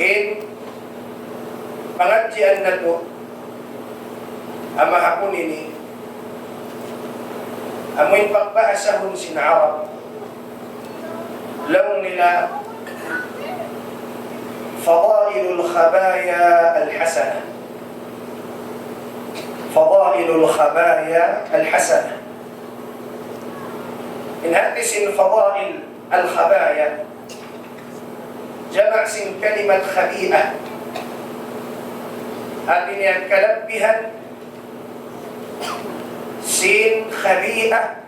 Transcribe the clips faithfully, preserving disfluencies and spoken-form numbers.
In pangadjian natu' ha mahapun ini, amu in pagbahasahun sin Arab, laung nila, فضائل الخبايا الحسنة. فضائل الخبايا الحسنة. In hati sin فضائل الخبايا, jama' sin kalimat خبيئة. Hati niya kalabbihan sin خبيئة,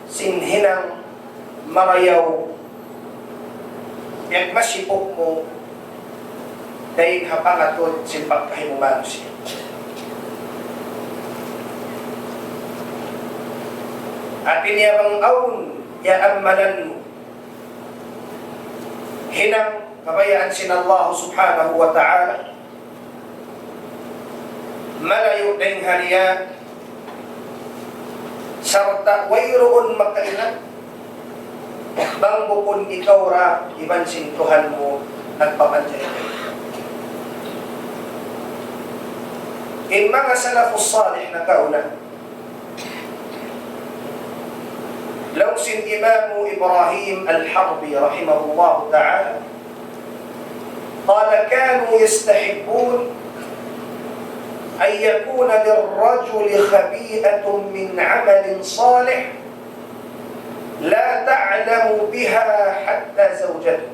sin hinang marayaw, yan masipuk mu dayn ha pangatud sin pagkahi mu manusiya'. Hati niya bang awn iyaammalan mu hinang kabayaan sin Allah Subhanahu wa Ta'ala, malayu' dayn ha riya, sarta' wayruun makaingat bang bukun ikaw ra iban sin Tuhan mu nagpapanjari kaymu. In manga salafus salih nakauna, laung sin Imam Ibrahim Al-Harbi rahimahullahu ta'ala, قال: كانوا يستحبون أن يكون للرجل خبيئة من عمل صالح لا تعلم بها حتى زوجته.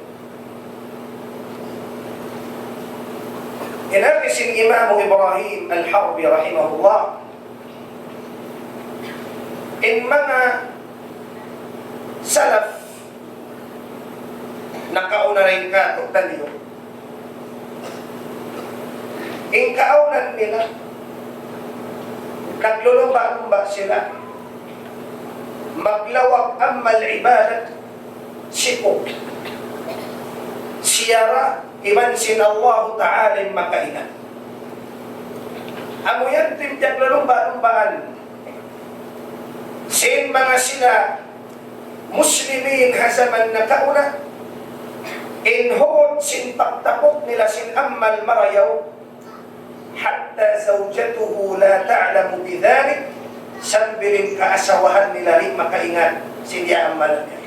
In agi sin Imam Ibrahim Al-Harbi rahimahullah, in manga salaf nakauna dayn kātu'niyu, in kaawnan nila, naglulumba'-lumba' sila maglawag amal ibadat, sipuk. Siya ra iban sin Allahu Ta'ala in makaingat. Amu yan in piyaglulumba'-lumbaan sin manga sila Muslimin ha jaman nakauna, in hubud sin pagtapuk nila sin amal marayaw, حتى زوجته لا تعلم بذلك, sambil in kaasawahan nila di' makaingat sin iyaamalan niya.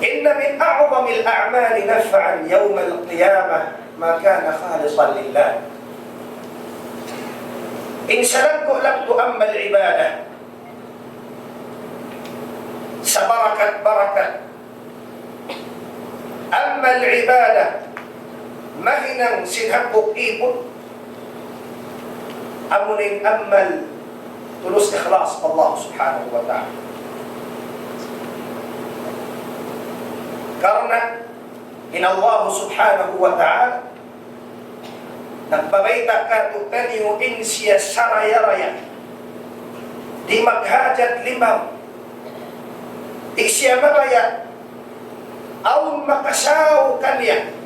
إن من أعظم الأعمال نفعا يوم القيامة ما كان خالصا لله. In salaggu'-laggu' amal ibadah, sabarakat-barakat amal ibadah, mahinang sin hambuuk ipun, amuna in amal tulus ikhlas pa Allah Subhanahu wa Ta'ala. Karna' in Allah Subhanahu wa Ta'ala nagpabayta' kātu'niyu in siya saraya-raya, di' maghajat limaw, di' siya mabaya' awn makasaw kaniya.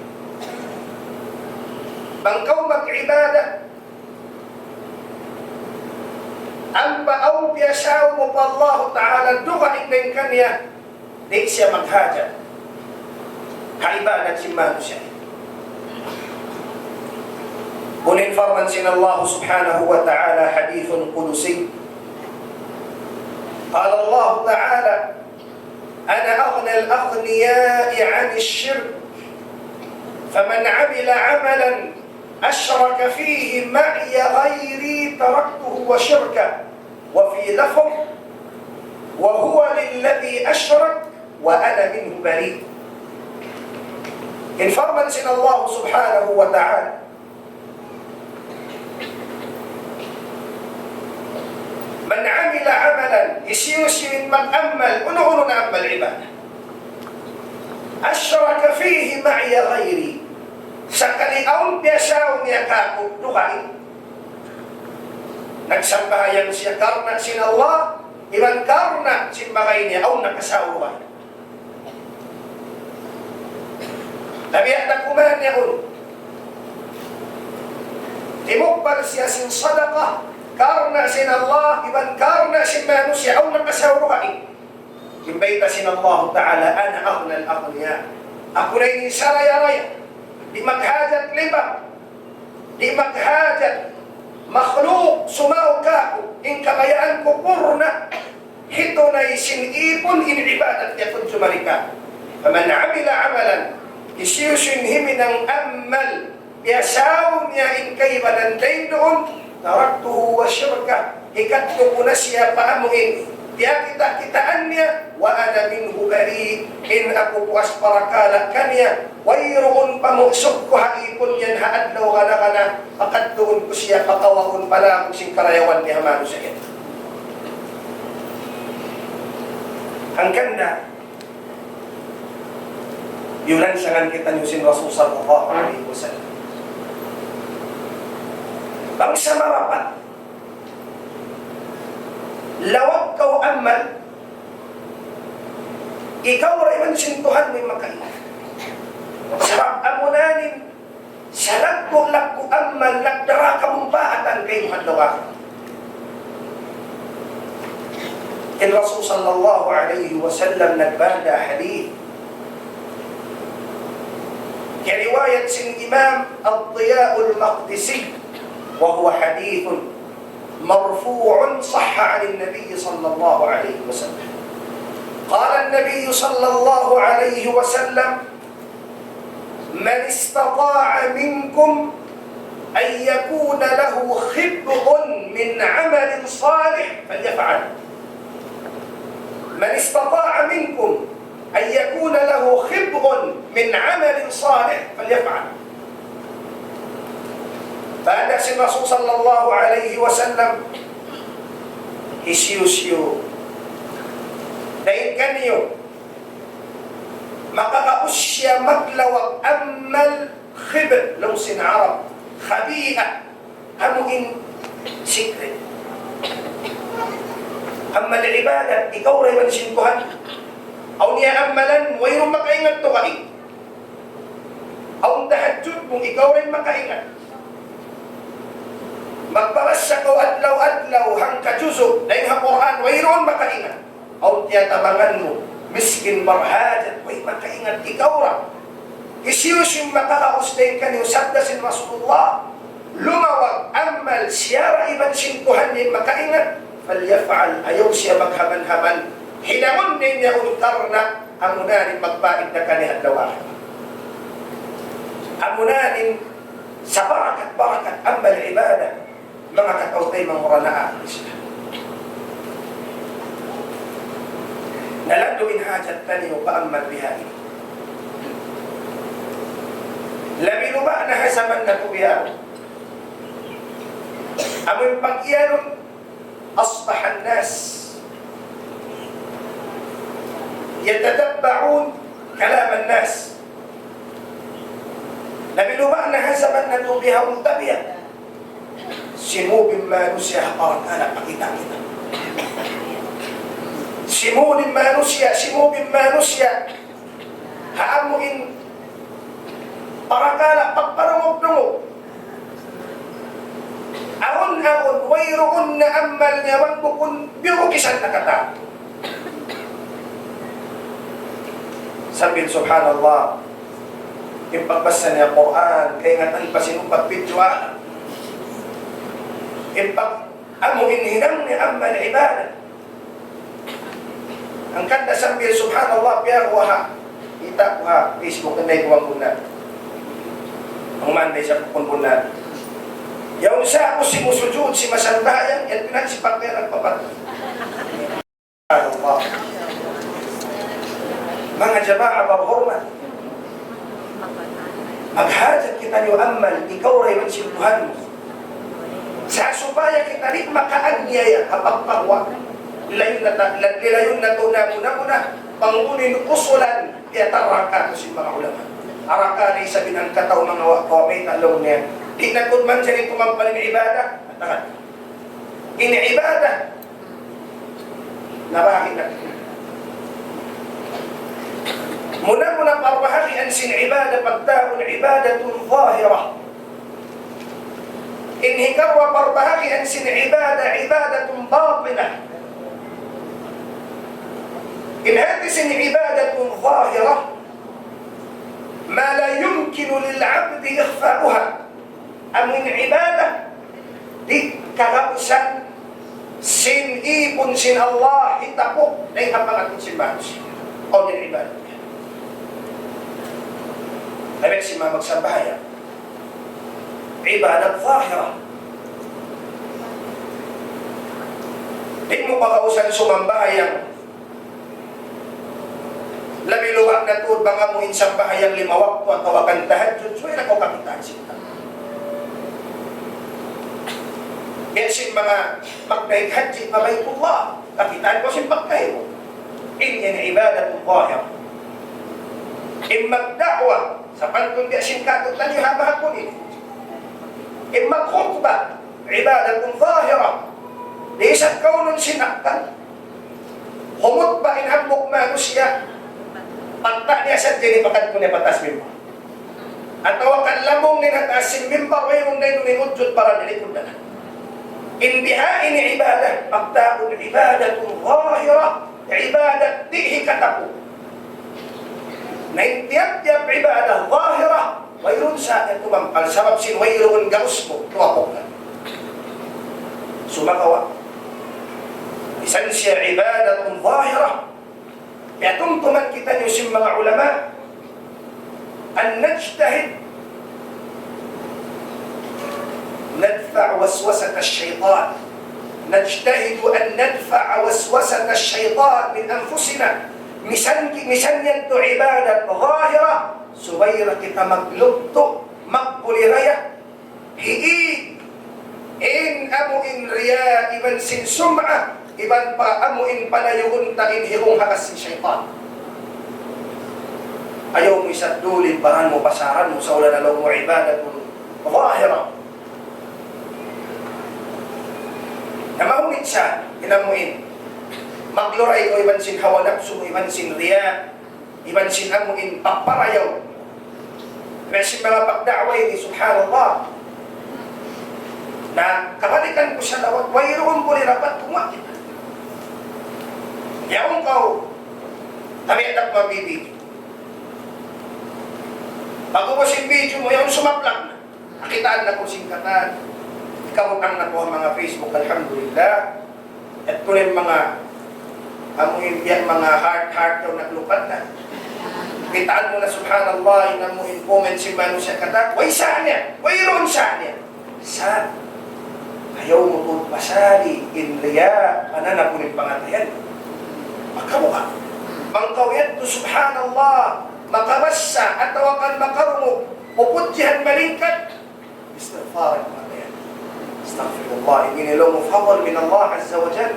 Bang kaw mag-ibadat, ampa awn piyasaw mu pa Allahu Ta'ala dugaing dayn kaniya, di' siya maghajat ha ibadat sin manusiya'. Unu in parman sin Allah Subhanahu wa Ta'ala, hadith qudsi. قال الله تعالى: أنا أغنى الأغنياء عن الشرك، فمن عمل عملا أشرك فيه معي غيري تركته وشركه. وفي لفظ: وهو للذي أشرك وأنا منه بريء. In parman sin Allah Subhanahu wa Ta'ala, من عمل عملا, hisiyu-siyu in mag-amal, unu-unu na amal ibadah, أشرك فيه معي غيري, sakali awn piyasaw niya kāku' dugaing. Nagsambahayang siya karna' sin Allah, iban karna' sin bagay niya, awn nakasaw dugaing. Tabiya' na kuman yaun. Timukbal siya sin sadaqah, karna' sin Allah, iban karna' sin manusiya', awn nakasaw dugaing. In bayta' sin Allah Ta'ala, أنا أغنى الأغنياء. Aku na ini saraya-raya, di' maghajat libang, di' maghajat makhluk sumaw kāku', in kabayaan ku purna', hitunay sin ipun in ibadat niya kun jumarika. فمن عمل عملا, hisiyu-siyu in himinang amal, piyasaw niya in kaibanan dayn duun, تركته وشركه, hikadtu ku na siya pa amu in piyakita'-kitaan niya, وأنا منه بريء, in aku puas parakala' kaniya, wayruun pamusuk ku ha ipun yan ha adlaw kana-kana, pakadtuun ku siya pakawaun pa lawm sin karayawan niya ha manusiya'. Hangkan na, biyulansangan kitaniyu sin Rasul sallallahu alayhi wasallam. Bang sa marapat, lawag kaw amal, ikaw ra iban sin Tuhan mu in makaingat. Sabab amuna in sa laggu'-laggu' amal nagdara kamumpaatan kaymu ha adlaw akhirat. In Rasul sallallahu alayhi wasallam nagbanda hadith. Kiyariwayat sin Imam Ad-Diya'ul Maqdisi, وهو حديث مرفوع صح عن النبي صلى الله عليه وسلم. قال النبي صلى الله عليه وسلم: من استطاع منكم أن يكون له خبء من عمل صالح فليفعل. من استطاع منكم أن يكون له خبء من عمل صالح فليفعل. Banda sin Rasul sallallahu alayhi wasallam, hisiyu-siyu dayn kaniyu makakaus siya maglawag amal khib'a, laung sin Arab, khabi'a, amu in secret. Amal ibadat, ikaw ra iban sin Tuhan. Awn niya amalan, wayruun makaingat tuud kay. Awn tahajjud mu, ikaw ra in makaingat. Magbasa kaw adlaw-adlaw hangka juzu' dayn ha Qur'an, wayruun makaingat. Awn tiyatabangan mu, miskin barhajat, way makaingat, ikaw ra. Hisiyu-siyu in makakaus dayn kaniyu, sabda sin Rasulullah, lumawag amal siya ra iban sin Tuhan niya in makaingat, فليفعل, ayaw siya maghaban-haban. Hinangun niya in yaun karna' amuna in magpaid na kaniya adlaw akhirat. Amuna in sabarakat-barakat amal ibadat, manga kataw-taymanghuran ha Islam. Nalandu' in hajat taniyu pa amal bihaini. Labi luba' na ha jaman natu' bihaun. Amun pag-iyanun, أصبح الناس يتتبعون كلام الناس. Labi luba' na ha jaman natu' bihaun tabiya'. Simud in manusiya' ha parakala' pakita'-kita'. Simud in manusiya', simud in manusiya' ha amu in parakala' pagparungug-rungug. Awn-awn, wayruun na amal niya bang bukun biyukisan na katan. Sambil subhanallah, in pagbasa niya Qur'an, kaingatan pa sin pag-video, ah. In pag-, amu in hinang niya amal ibadat. Hangkan da sambil subhanallah, biya' ku ha, kita' ku ha Facebook, anday ku ang bunnal. Ang manday sa pun bunnal. Yaun sa aku simusujud, simasambahayang, yan pinagsipak niya nagpapat. Subhanallah. Manga jamaa barhurmat. Maghajat kitaniyu amal, ikaw ra iban sin Tuhan mu. Sa' supaya kita di' makaanyaya ha pagpaguwa'. Lilayun natu', lilayun natu' na muna-muna, bang unu in usulan, piyatarang kātu' sin manga ulama. Arakala' isab in hangkatau mangawa' kaw mayta' laung niya. Di' na tuud manjari tumampal in ibadah. Atakan. In ibadah. Nabahagi' na. Muna-muna parbahagian sin ibadah, pagtawagun ibadatun zahirah. In hikaruwa parbahagian sin ibadah, ibadatun batinah. In hati sin ibadatun zahirah, للعبد إخفاؤها. Amun ibadat, di' kagausan sin ipun sin Allah hitapuk dayn ha pangatud sin manusiya'. Awn yan ibadat. Labi sin manga magsambahayang. Ibadat zahira. Di' mu kagausan sumambahayang. Labi luba' na tuud bang amu in sambahayang lima waktu atawa kan tahajjud, subay na kaw kakitaan sin tau. Biya' sin manga magdayeg hajji pa Baytullah, kakitaan kaw sin pagkahi mu. In yan ibadatun zahira. In magda'wa, sapantun biya' sin katu' taniyu ha bahapun ini. In magkhutba, ibadatun zahira. Di' isab kaunun sin akal. Humutba in hambuuk manusiya'. Pagta' niya sadja ini, pakadtu niya pa taas mimbar. Atawa kan lamung niya ha taas sin mimbar, wayruun na in umujud para di' likod na. In biha ini ibadat, pagtawagun ibadatun zahira, ibadat di' hikatapu'. Na in tiyap-tiyap ibadat zahira, wayruun sa' niya tumampal, sabab sin wayruun gaus mu, tumapu' na. Sumagawa', misan siya ibadatun zahira, piyatumtuman kitaniyu sin manga ulama, أن نجتهد ندفع وسوسة الشيطان. نجتهد أن ندفع وسوسة الشيطان من أنفسنا. Misan, misan yan tu ibadat zahira, subay da kita maglugtu', magpuliraya, hiig in amu in riya iban sin sum'a, iban pa amu in palayuun ta in hirung hakas sin saytan. Ayaw mu isab duli baran mu, pasaran mu, sa' wala' na laung mu ibadatun zahira. Na mahunit sa in amu in magluray kaw iban sin hawa napsu mu, iban sin riya, iban sin amu in pagparayaw. Iban sin manga pagda'wa ini, subhanallah. Na kabalikan ku salawat, wayruun ku di' dapat kumuha' kita. Yaun kaw, tabiat aku mabibi. Pag-ubus in video mu, yaun sumaplag na. Nakitaan na ku sin katan. Ikabutang na ku ha manga Facebook, alhamdulillah. Yadtu na in manga, amu in biya' manga heart-heart daw naglupad na. Kitaan mu na, subhanallah, in amu in comment sin manusiya' katan. Way sa' niya, wayruun sa' niya. Sa' ayaw mu tuud pasali in riya', pananapun in pangatayan. Makabuka. Bang kaw yadtu, subhanallah, makabassa atawa kan makarungug, pupudjihan malingkat, istighfar in pangatayan. Astaghfirullah. In ini laung mu fadl min Allah azza wa jal.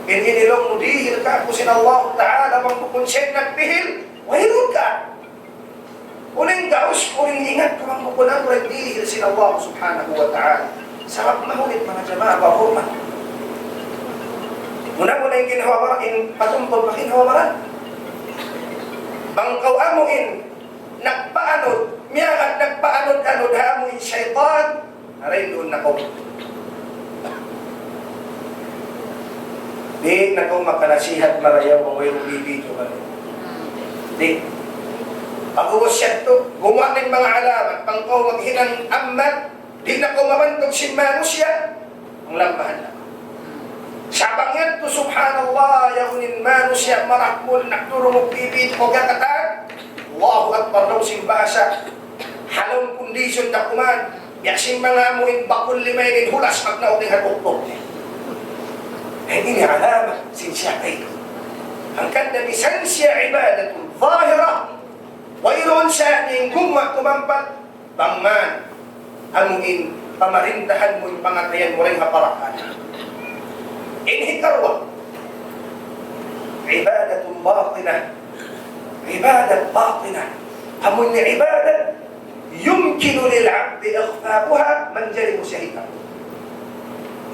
In ini laung mu dihil kāku' sin Allah Ta'ala, bang bukun siya in nagdihil, wayruun ka. Unu in gaus, unu in ingat ku bang bukun aku in dihil sin Allah Subhanahu wa Ta'ala. Sabab mahunit, manga jamaa, bahurmat. Muna-muna in ginhawa-baran, in patumtum pa ginhawa-baran. Bang kaw amu in nagpaanud, miyagad nagpaanud-anud ha amu in saytan, aray duun na kaw. Di' na kaw makanasihat marayaw bang wayruun bibidyo ka. Di'. Pag-ubus yadtu, gumuwa' na in manga alamat, bang kaw maghinang amal, di' na kaw mabantug sin manusiya', ang lambahan na. Sa' bang yadtu, subhanallah, yaun in manusiya' marakmul, nagdurungug bibidyo, kaw katan, Allahu Akbar, laung sin bahasa, ha lawm kondisyon da kuman, biya' sin manga amu in bakul lima ini hulas pagnaug dayn ha tuktuk. Eh, ini alamat sin siya kay. Hangkan na misan siya ibadatun zahira, wayruun sa' niya in gumuwa' tumampat, bang man, amu in pamarintahan mu in pangatayan mu dayn ha parakan. In hikaruwa, ibadatun batina. Ibadat batina. Amu in ibadat يمكن للعبد إخفاؤها, manjari mu siya hikaruwa.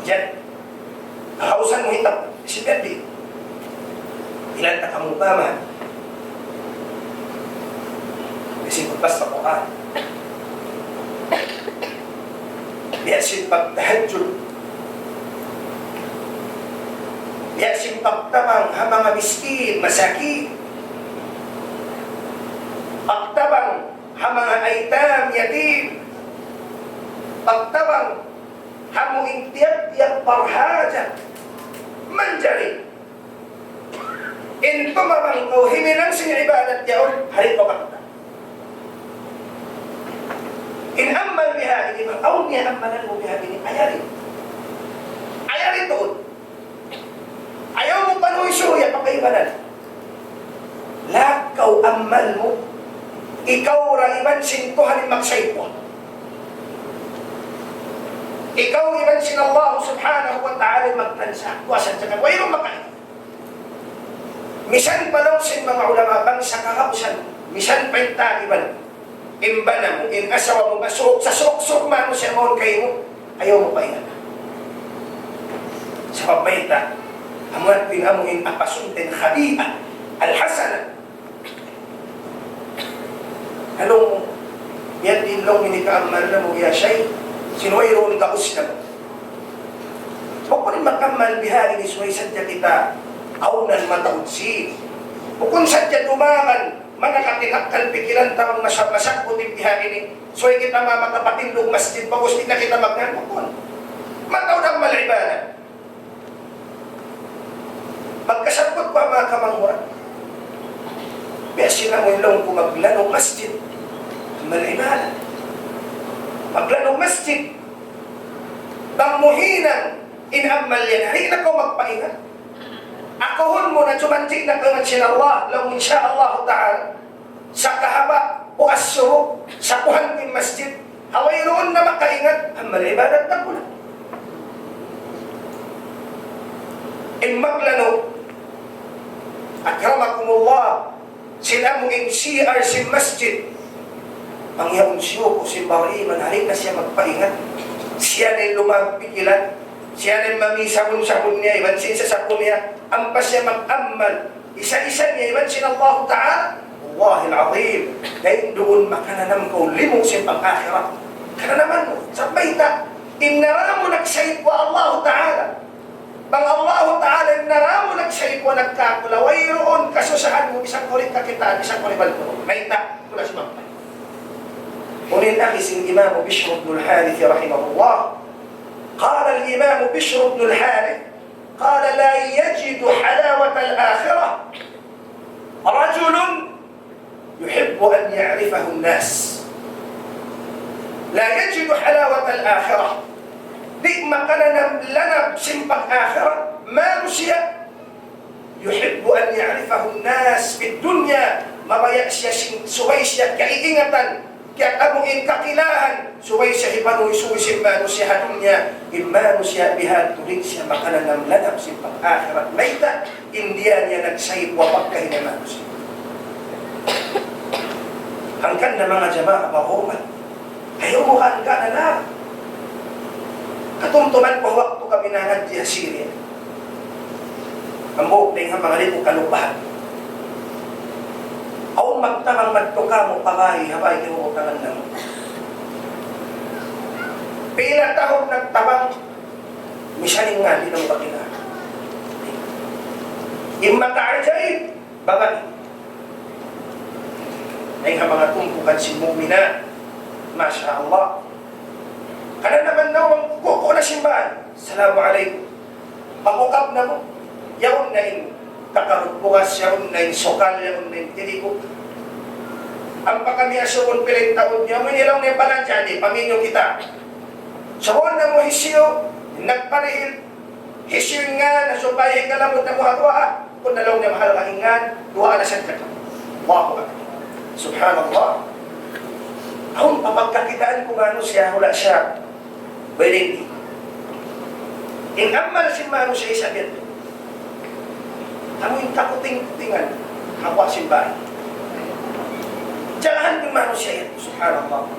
Yan. Kahausan mu hikaruwa. Siya di'. Ilan ta kamu paman? Biya' sin pagbasa Qur'an. Biya' sin pagtahajjud. Biya' sin pagtabang ha manga miskin, masakin. Pagtabang ha Manga aytam, yatim, pagtabang ha amu in tiyap-tiyap parhajat. Manjari in tumabang kaw himinang sin ibadat yaun, hari pa bakta. In amal biha ini, bang awn niya amalan mu biha ini, ayari. Ayari tuud. Ayaw mu panuy-suy, ya, pakaibanan. Lakaw amal mu. Ikaw ra iban sin Tuhan in magsaypwa. Ikaw iban sin Allah subhanahu wa ta'ala in magtansa. Kuwasan sa kan wayruun makain. Misan pa laung sin manga ulama, bang sa kagabusan, misan pa in taliban, in bana mu, in asawa mu, masuuk sa suuk-suuk manusiya' mawn kaymu, ayaw mu paingat. Sabab mayta', amu in amu in apasun ta in khabi'a al-hasana. Laung mu, yan in laung ini kaamal namu', ya Shaykh, sin wayruun kaus namu'. Bukun in mag-amal biha ini subay sadja kita awnan mataud sin. Bukun sadja dumagan, manakatin akkal pikilan ta bang masab-, masabut in biha ini. Subay kita ma-, makapatindug masjid, bagus di' na kita magngan, bukun. Mataud amal ibadat. Pagkasabut ku ha manga kamanghuran, biya' sin amu in laung ku maglanu' masjid. Amal ibadat. Maglanu' masjid. Bang mu hinang in amal yan, di' na kaw magpaingat. Akuhun mu na, jumanji' na kaw iban sin Allah, laung, insya Allah ta'ala. Sa kahaba' puas subu, sapuhan ku in masjid. Ha wayruun na makaingat, amal ibadat na pula. In maglanu', akramakumullah, sin amu in C R sin masjid. Bang yaun siyuku' sin bariman, di' na siya magpaingat. Siya na in lumag pikilan. Siya na in mami sabun-sabun niya, iban sin sasapu niya. Ampa siya mag-amal. Isa-isa niya iban sin Allahu Ta'ala. Wallahil azim. Dayn duun makananam kaw limu sin pag-akhirat. Kananaman mu. Sabab mayta', in nara mu nagsaypwa Allahu Ta'ala. Bang Allahu Ta'ala in nara mu nagsaypwa, nagkakula, wayruun kasusahan mu, bisan kaw di' kakitaan, bisan kaw di' balkun. Mayta', mula si Bangkay. Unu in agi sin Imam Bishr ibn al-Harith rahimahullah. قال الإمام بشر بن الحارث، قال: لا يجد حلاوة الآخرة رجل يحب أن يعرفه الناس. لا يجد حلاوة الآخرة. Di' makananam lanab sin pag-akhirat manusiya', يحب أن يعرفه الناس في الدنيا, mabaya' siya sin-, subay siya kaiingatan, kiyatamu in kakilahan, subay siya hipanuysuy sin manusiya' ha dunya, in manusiya' bihadtu di' siya makananam lanab sin pag-akhirat. Mayta', in diya niya nagsaypwa pagkahi niya manusiya'. Hangkan na manga jamaa bahurmat. Ayaw mu hangka na na. Katumtuman ku waktu kami nangadji' ha Syria. Hambuuk dayn ha manga liku kalupahan. Awn magtamang madtu kamu' pa bay, ha bay, kinukutangan namu'. Pila tahun nagtabang, misan in ngān, di' namu' kakilala. In makaajaib, babai. Dayn ha manga tumpukan sin mu'minat. Masha Allah. Kananaman namu' bang kuku na sin bāy. Assalamu alaykum. Pag-ukab namu'. Yaun na in kakarut bugas, yaun na in sukal, yaun na in tirigu. Ampa kami asubuhun pila in taud niya, amu ini laung niya palanjaan, paminyu kita. Subuhun namu' hisiyu, nagparihil, hisiyu in ngān, supaya hikalamud namu' ha duwaa. Bukun na laung niya mahalga' in ngān, duwaa na sadja kamu. Allahu Akbar. Subhanallah. Awn pa pagkakitaan ku manusiya', hula' siya. Pwede ini. In amal sin manusiya' isab yan. Amu in kaputing-putingan, ha kuwa' sin bāy. Jagahan in manusiya' yan, subhanallah.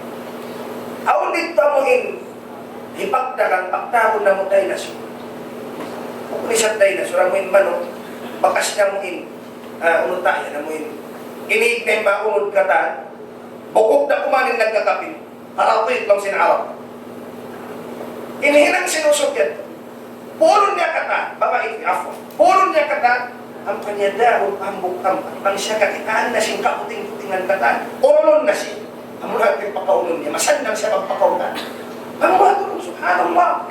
Awn didtu amu in hipagdagang, pagtawagun namu' dinosaur. Bukun isab dinosaur, amu in manuk, bakas namu' in, ah, unu ta yan, amu in, ini na in maunud katan, bukuk da kuman in nagkakapin, karatit laung sin Arab. In hinang sin usug yan. Pulun niya katan, babai, afwan. Pulun niya katan, ampa niya dahun, hambuuk tampat. Bang siya kakitaan na sin kaputing-putingan katan, pulun na siya. Masannang siya magpakaun. Bang mu hatun, subhanallah.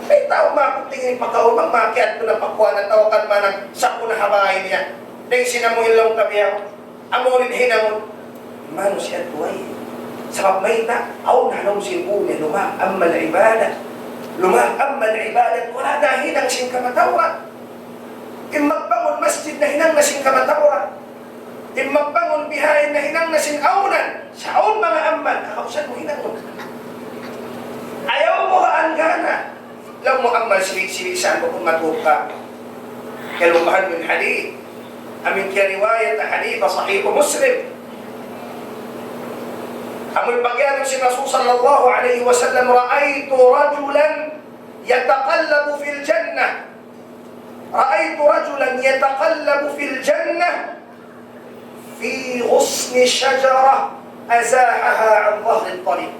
May tau makuting in pakaun, bang makiat ko na pakuan na tau kan manang sapu na habain niya. Dahil sinamu in laung tabiya, amu in hinangun. Manusiya' tuway. Sabab mayta', awn ha lawm sin ū niya, lumag amal ibadat. Lumag amal ibadat, wala' na hinang sin kamatauran. In magbangun masjid nahinang na sin kamatauran. In magbangun bihaun nahinang na sin awnan. Sa' awn manga amal, kakausan mu hinangun. Ayaw mu ha anggana. Laung mu amal sibi'-sibi' sa' bukun matuka. Kalumahan min hadith. Amu in kiyariwayat ha hadith Sahih Muslim. Amu in pag'iyanun sin Rasul sallallahu alayhi wasallam, رأيت رجلا يتقلب في الجنة. رأيت رجلا يتقلب في الجنة في غصن شجرة أزاحها عن ظهر الطريق.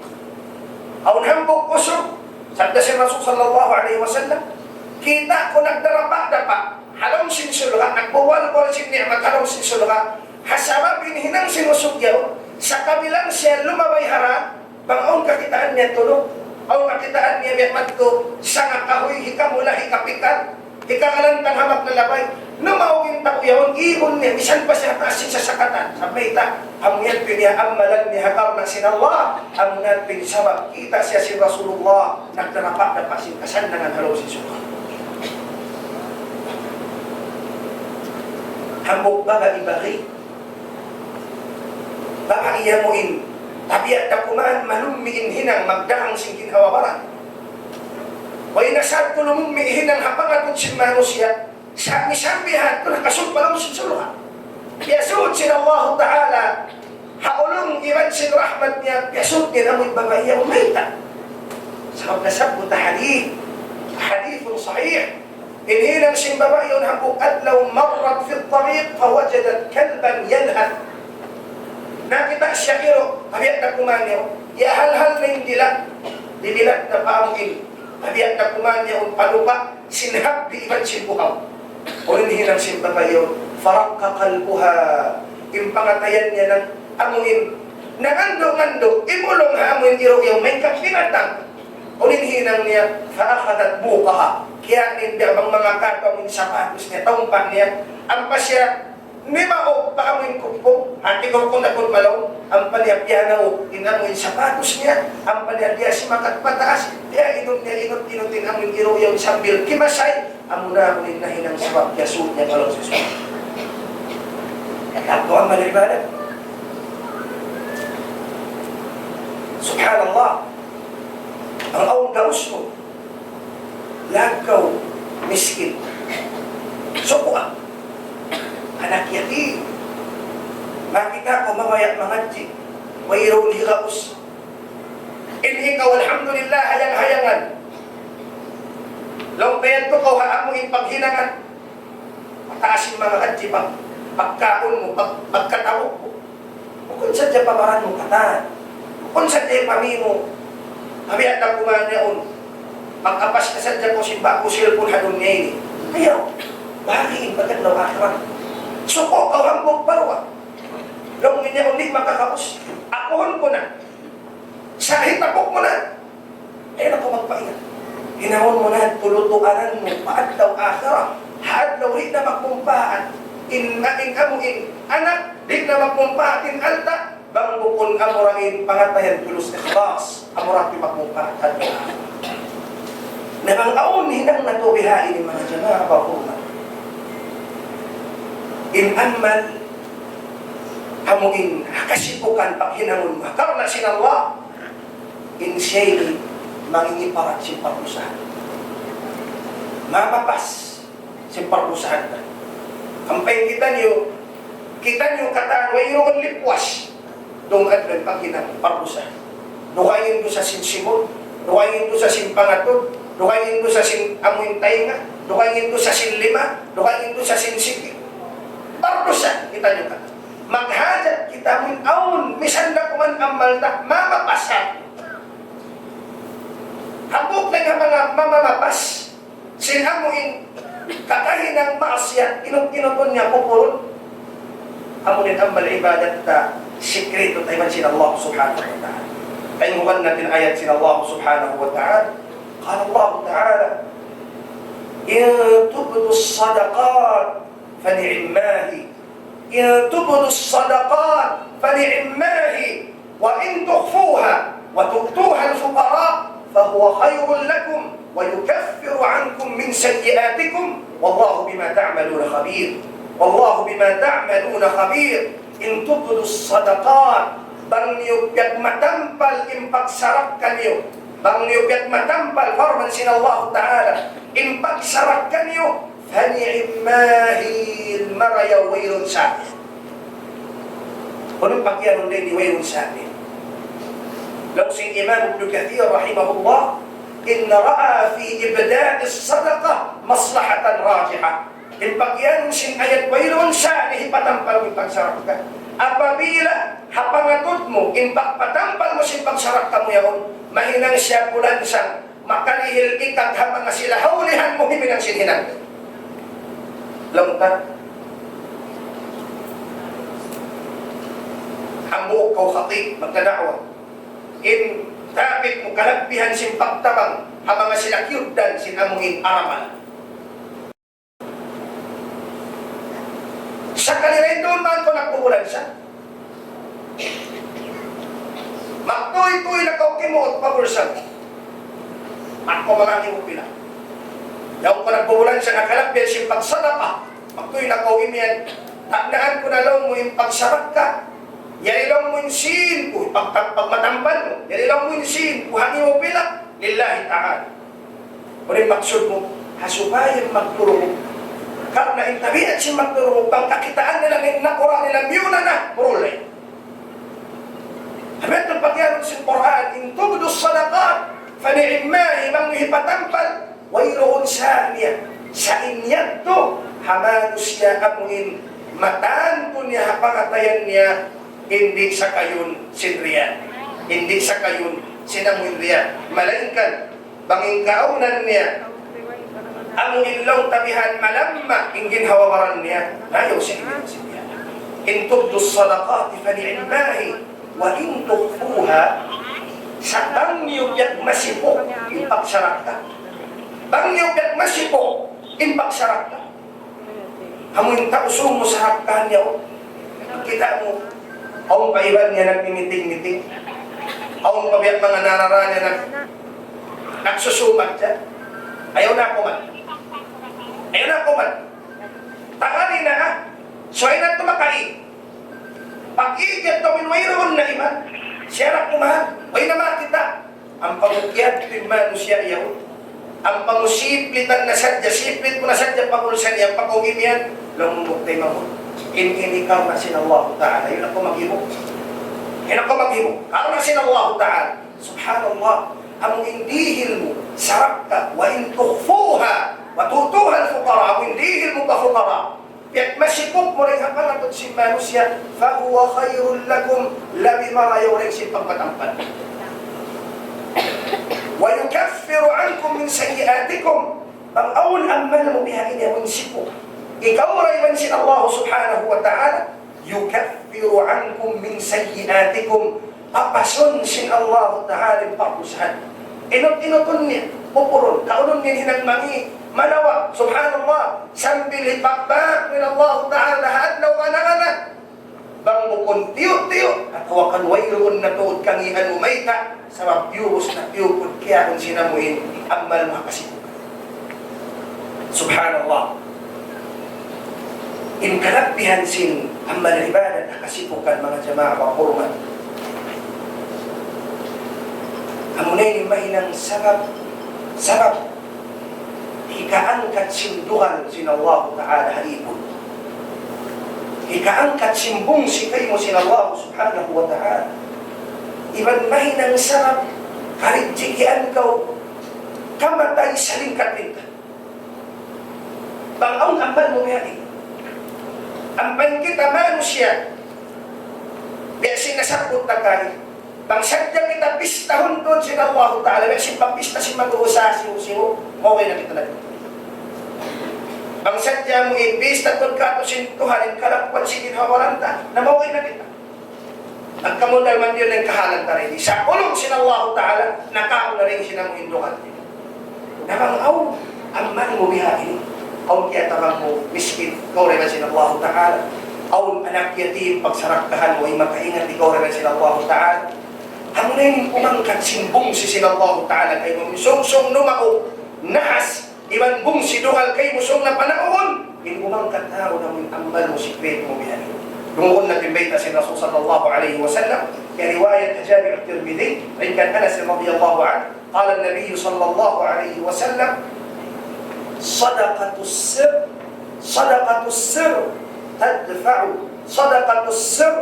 Awn hambuuk usug, sabda sin Rasul sallallahu alayhi wasallam, kita' ku nagdarapa-dapa ha lawm sin surga', nagbuwal-buwal sin ni'mat ha lawm sin surga', ha sabab in hinang sin usug yaun, sakabilang siya lumabay harap, bang awn kakitaan niya tulug, awn kakitaan niya biya' madtu, sanga kahuy, hikamula, hikapikal, hikakalantang ha maglalabay. Numaug in tau yaun, ihun niya, misan pa siya taas sin sasakatan. Sabab mayta', amu yan piniyaamalan niya ha karna' sin Allah, amu na in sabab kita' siya sin Rasulullah, nagdarapa-dapa sin kasannangan ha lawm sin surga'. Hambuuk babai baghi. Babai amu in, tabiat da kuman malummi' in hinang magdagang sin ginhawa-baran. Way na sadtu lumummi' hinang ha pangatud sin manusiya', sa' misan biya' hādtu nakasud pa lawm sin surga'. Piyasud sin Allahu Ta'ala ha ulung iban sin rahmat niya, piyasud niya na amu in babai yaun mayta'. Sabab nasabbut ha hadith, hadithun sahih. In hinang sin babai yaun hambuuk adlaw مرت في الطريق فوجدت كلبا يلهث. Nakita' siya iru', tabiat da kuman niya, iyahalhal na in dila', didilat na pa amu in, tabiat da kuman niya, un palupa, sin hapdi' iban sin buhaw. Unu in hinang sin babai yaun, فرق قلبها, in pangatayan niya nang amu in, nangandu'-ngandu', imulung ha amu in iru' yaun, main ka binatang. Unu in hinang niya, فأخذت بوقها. Kiyā' niya in biya' bang manga katu' amu in sapatus niya, taumpa' niya. Ampa siya, nimaug pa amu in kuppung, hati ko kung dakul malaw, ampa niya piyanaug in amu in sapatus niya, ampa niya biya' simakat pataas, biya' inut niya, inut-inut in amu in iru' yaun sambil kimasay, amu na amu in nahinang sabab piyasud niya pa lawm sin surga'. Laggu' amal ibadat. Subhanallah. Bang awn gaus mu, laggu', miskin. Sukuan. Anak yatim. Makita' ku mabaya' mangadji'. Wayruun higaus. In ikaw, alhamdulillah, hayang-hayangan. Laung pa yadtu kaw ha amu in paghinangan. Mataas in manga hadji pag-, pagkaun mu, pag-, pagkataud mu. Bukun sadja pa baran mu katan. Bukun sadja pa mi mu. Tabiat da kuman yaun. Mag-apas ka sadja kaw sin ba'gu cellphone ha dunya ini. Ayaw. Bahagi' in pagkadlaw akhirat. Suku' kaw hambuuk pa duwa. Laung niya yaun di' makakaus. Akuhun ku na. Sa' hitapuk mu na. Ayaw na kaw magpaingat. Hinangun mu na, tulutuanan mu, pa adlaw akhirat. Ha adlaw di' na magmumpaat in, in amu in anak, di' na magmumpaat in alta', bang bukun amu ra in pangatayan tulus ikhlas, amu ra in magmumpaat ha adlaw akhirat. Na bang awn hinang natu' bihaini manga jamaa bahurmat. In amal, amu in kasibukan paghinangun mu, karna' sin Allah, in siya ini mangingiparat sin pardusahan. Mapapas sin pardusahan ta. Ampa in kitaniyu, kitaniyu katan wayruun lipwas. Duun adlaw in paghinang pardusahan. Dugaing in dusa sin simud, dugaing in dusa sin pangatud, dugaing in dusa sin amu in taynga, dugaing in dusa sin lima, dugaing in dusa sin siki. Pardusahan kitaniyu katan. Maghajat kita amu in awn, misan da kuman amal ta, mamapas. Hambuuk na in manga mamamapas sin amu in kakahinang maasiyat, inut-inutun niya kupurun. Amu in amal ibadat ta, sikritu ta iban sin Allah subhanahu wa ta'ala. Tayngugan natu' in ayat sin Allah subhanahu wa ta'ala. قال الله تعالى: إن تبدوا الصدقات فنعماه، إن تبدوا الصدقات فنعماه، وإن تخفوها وتؤتوها الفقراء فهو خير لكم ويكفر عنكم من سيئاتكم والله بما تعملون خبير. والله بما تعملون خبير. إن تبدوا الصدقات, bang niyu piyagmatampal in pagsarakka niyu, bang niyu piyagmatampal, parman sin Allah Ta'ala, in pagsarakka niyu, فنعماه, marayaw wayruun sa. Unu in pagiyanun dayn di wayruun sa? Laung sin Imam Ibn Kathir rahimahullah, إن رأى في إبداء الصدقة مصلحة راجحة. In pagiyanun sin ayat wayruun sa, hipatampal mu in pagsarakka. Apabila ha pangatud mu, in pagpatampal mu sin pagsarakka mu yaun, mahinang siya bulansang, makalihil ikag ha manga sila ha ulihan mu himinang sin hinang. Laung ta, hambuuk kaw khatib, magdada'wa. In topic mu kalabbihan sin pagtabang ha manga sila kiyugdan sin amu in aramal. Sakali dayn duun man kaw nagbubulansa. Magtuy-tuy na kaw kimuut pa bulsa. Aku mangangi' mu pila. Yaun kaw nagbubulansa, nakalabbi sin pagsadaka. Magtuy na kaw imiyan. Tagnaan ku na laung mu in pagsarakka. Yari laung mu in sīn ku, pag-, pag-, pagmatampal mu. Yari laung mu in sīn ku, hangi' mu pila. Lillahi ta'ala. Unu in maksud mu? Ha supaya magturumug. Karna' in tabiat sin magturumug, bang kakitaan nila in nakura' nila miyuna na, murulay. Amu yadtu in pagiyanun sin Qur'an, إن تبدوا الصدقات فنعماه, bang niyu hipatampal, wayruun sa niya. Sa' in yadtu, ha manusiya' amu in matantu niya ha pangatayan niya, in di' sakayun sin riya', in di' sakayun sin amu in riya'. Malaingkan, bang in kaawnan niya, amu in laung ta bihan malamma in ginhawa-baran niya, na yaun siya in siya. إن تبدوا الصدقات فنعماه وإن تخفوها, sa' bang niyu piyagmasipuk in pagsarakka. Bang niyu piyagmasipuk in pagsarakka. Amu in tau sumu sarakkahan niya, oh. Kita' mu, awn pa iban niya nagmimiting-miting. Awn pa biya' manga narara niya nag-, nagsusumat siya. Ayaw na aku man. Ayaw na aku man. Tangali na, ah. So, ayaw na tumakay. Pag-iigyat tau in wayruun na iban. Siya na kumahan. Way na makita'. Ampa mu kiyadtu in manusiya' yaun. Ampa mu siplitan na sadja, siplit mu na sadja pa bulsa niya, ampa kaw imiyan, laung mu bukti mamun. In ini karna' sin Allah Ta'ala. Yaun aku maghimung. Yaun aku maghimung. Karna' sin Allah Ta'ala. Subhanallah. Amu in dihil mu, sarakka, وإن تخفوها وتؤتوها الفقراء. Amu in dihil mu pa fuqara. Piyagmasipuk mu dayn ha pangatud sin manusiya', فهو خير لكم, labi marayaw dayn sin pagpatampal. ويكفر عنكم من سيئاتكم, bang awn amal mu bihaini amun sipuk. Ikaw ra iban sin Allah subhanahu wa ta'ala, يكفر عنكم من سيئاتكم, papasun sin Allahu Ta'ala in pagdusahan. Inut-inutun niya, pupurun, kaunun niya hinang mangi', manawa', subhanallah, sambil hipagbak in Allahu Ta'ala ha adlaw ana-ana. Bang bukun tiyu'-tiyu', atawa kan wayruun na tuud kangian mu mayta', sabab piyubus na piyuput kiyaun sin amu in amal mu ha kasibukan. Subhanallah. In kalabbihan sin amal ibadat ha kasibukan, manga jamaa wa hurmat. Amuna ini mahinang sabab, sabab hikaangkat sin dugal sin Allah Ta'ala ha ipun. Hikaangkat sin bungsi kaymu sin Allah Subhanahu wa Ta'ala. Iban mahinang sabab karidjikian kaw kamatay salingkat-lingkat. Bang awn amal mu biya' ini. Ampa in kita manusiya', biya' sin nasabbut ta kari. Bang sadja kita pistahun tuud sin Allahu Ta'ala, biya' sin pagpista sin mag-uusaha siyu-siyu, okay na kita lagi. Bang sadja mu in bista tuud katu' sin Tuhan in kalakuan sin ginhawa-baran ta, na maugay na kita. Nagkamundal man yan in kahalan ta rin. Sa' ulung sin Allahu Ta'ala, nakauna rin sin amu in dugal. Na bang awn amal mu bihaini, awn kiyatabang mu miskin, kaw rin sin Allahu Ta'ala. Awn anak yatim, pagsarakkahan mu, way makaingat, ikaw rin sin Allahu Ta'ala. Amu na in umangkat sin bungsi sin Allahu Ta'ala kaymu, sungsung numaug, nahas, iban bungsi dugal kaymu sung na panaun, in umangkat tau na in amal mu sikretu mu bihaini. Dungugun natu' in bayta' sin Rasul sallallahu alayhi wasallam, kiyariwayat ha Jami' at-Tirmidhi, dayn kan Anas radiyallahu anhu, قال النبي صلى الله عليه وسلم: صدقة السر، صدقة السر تدفع، صدقة السر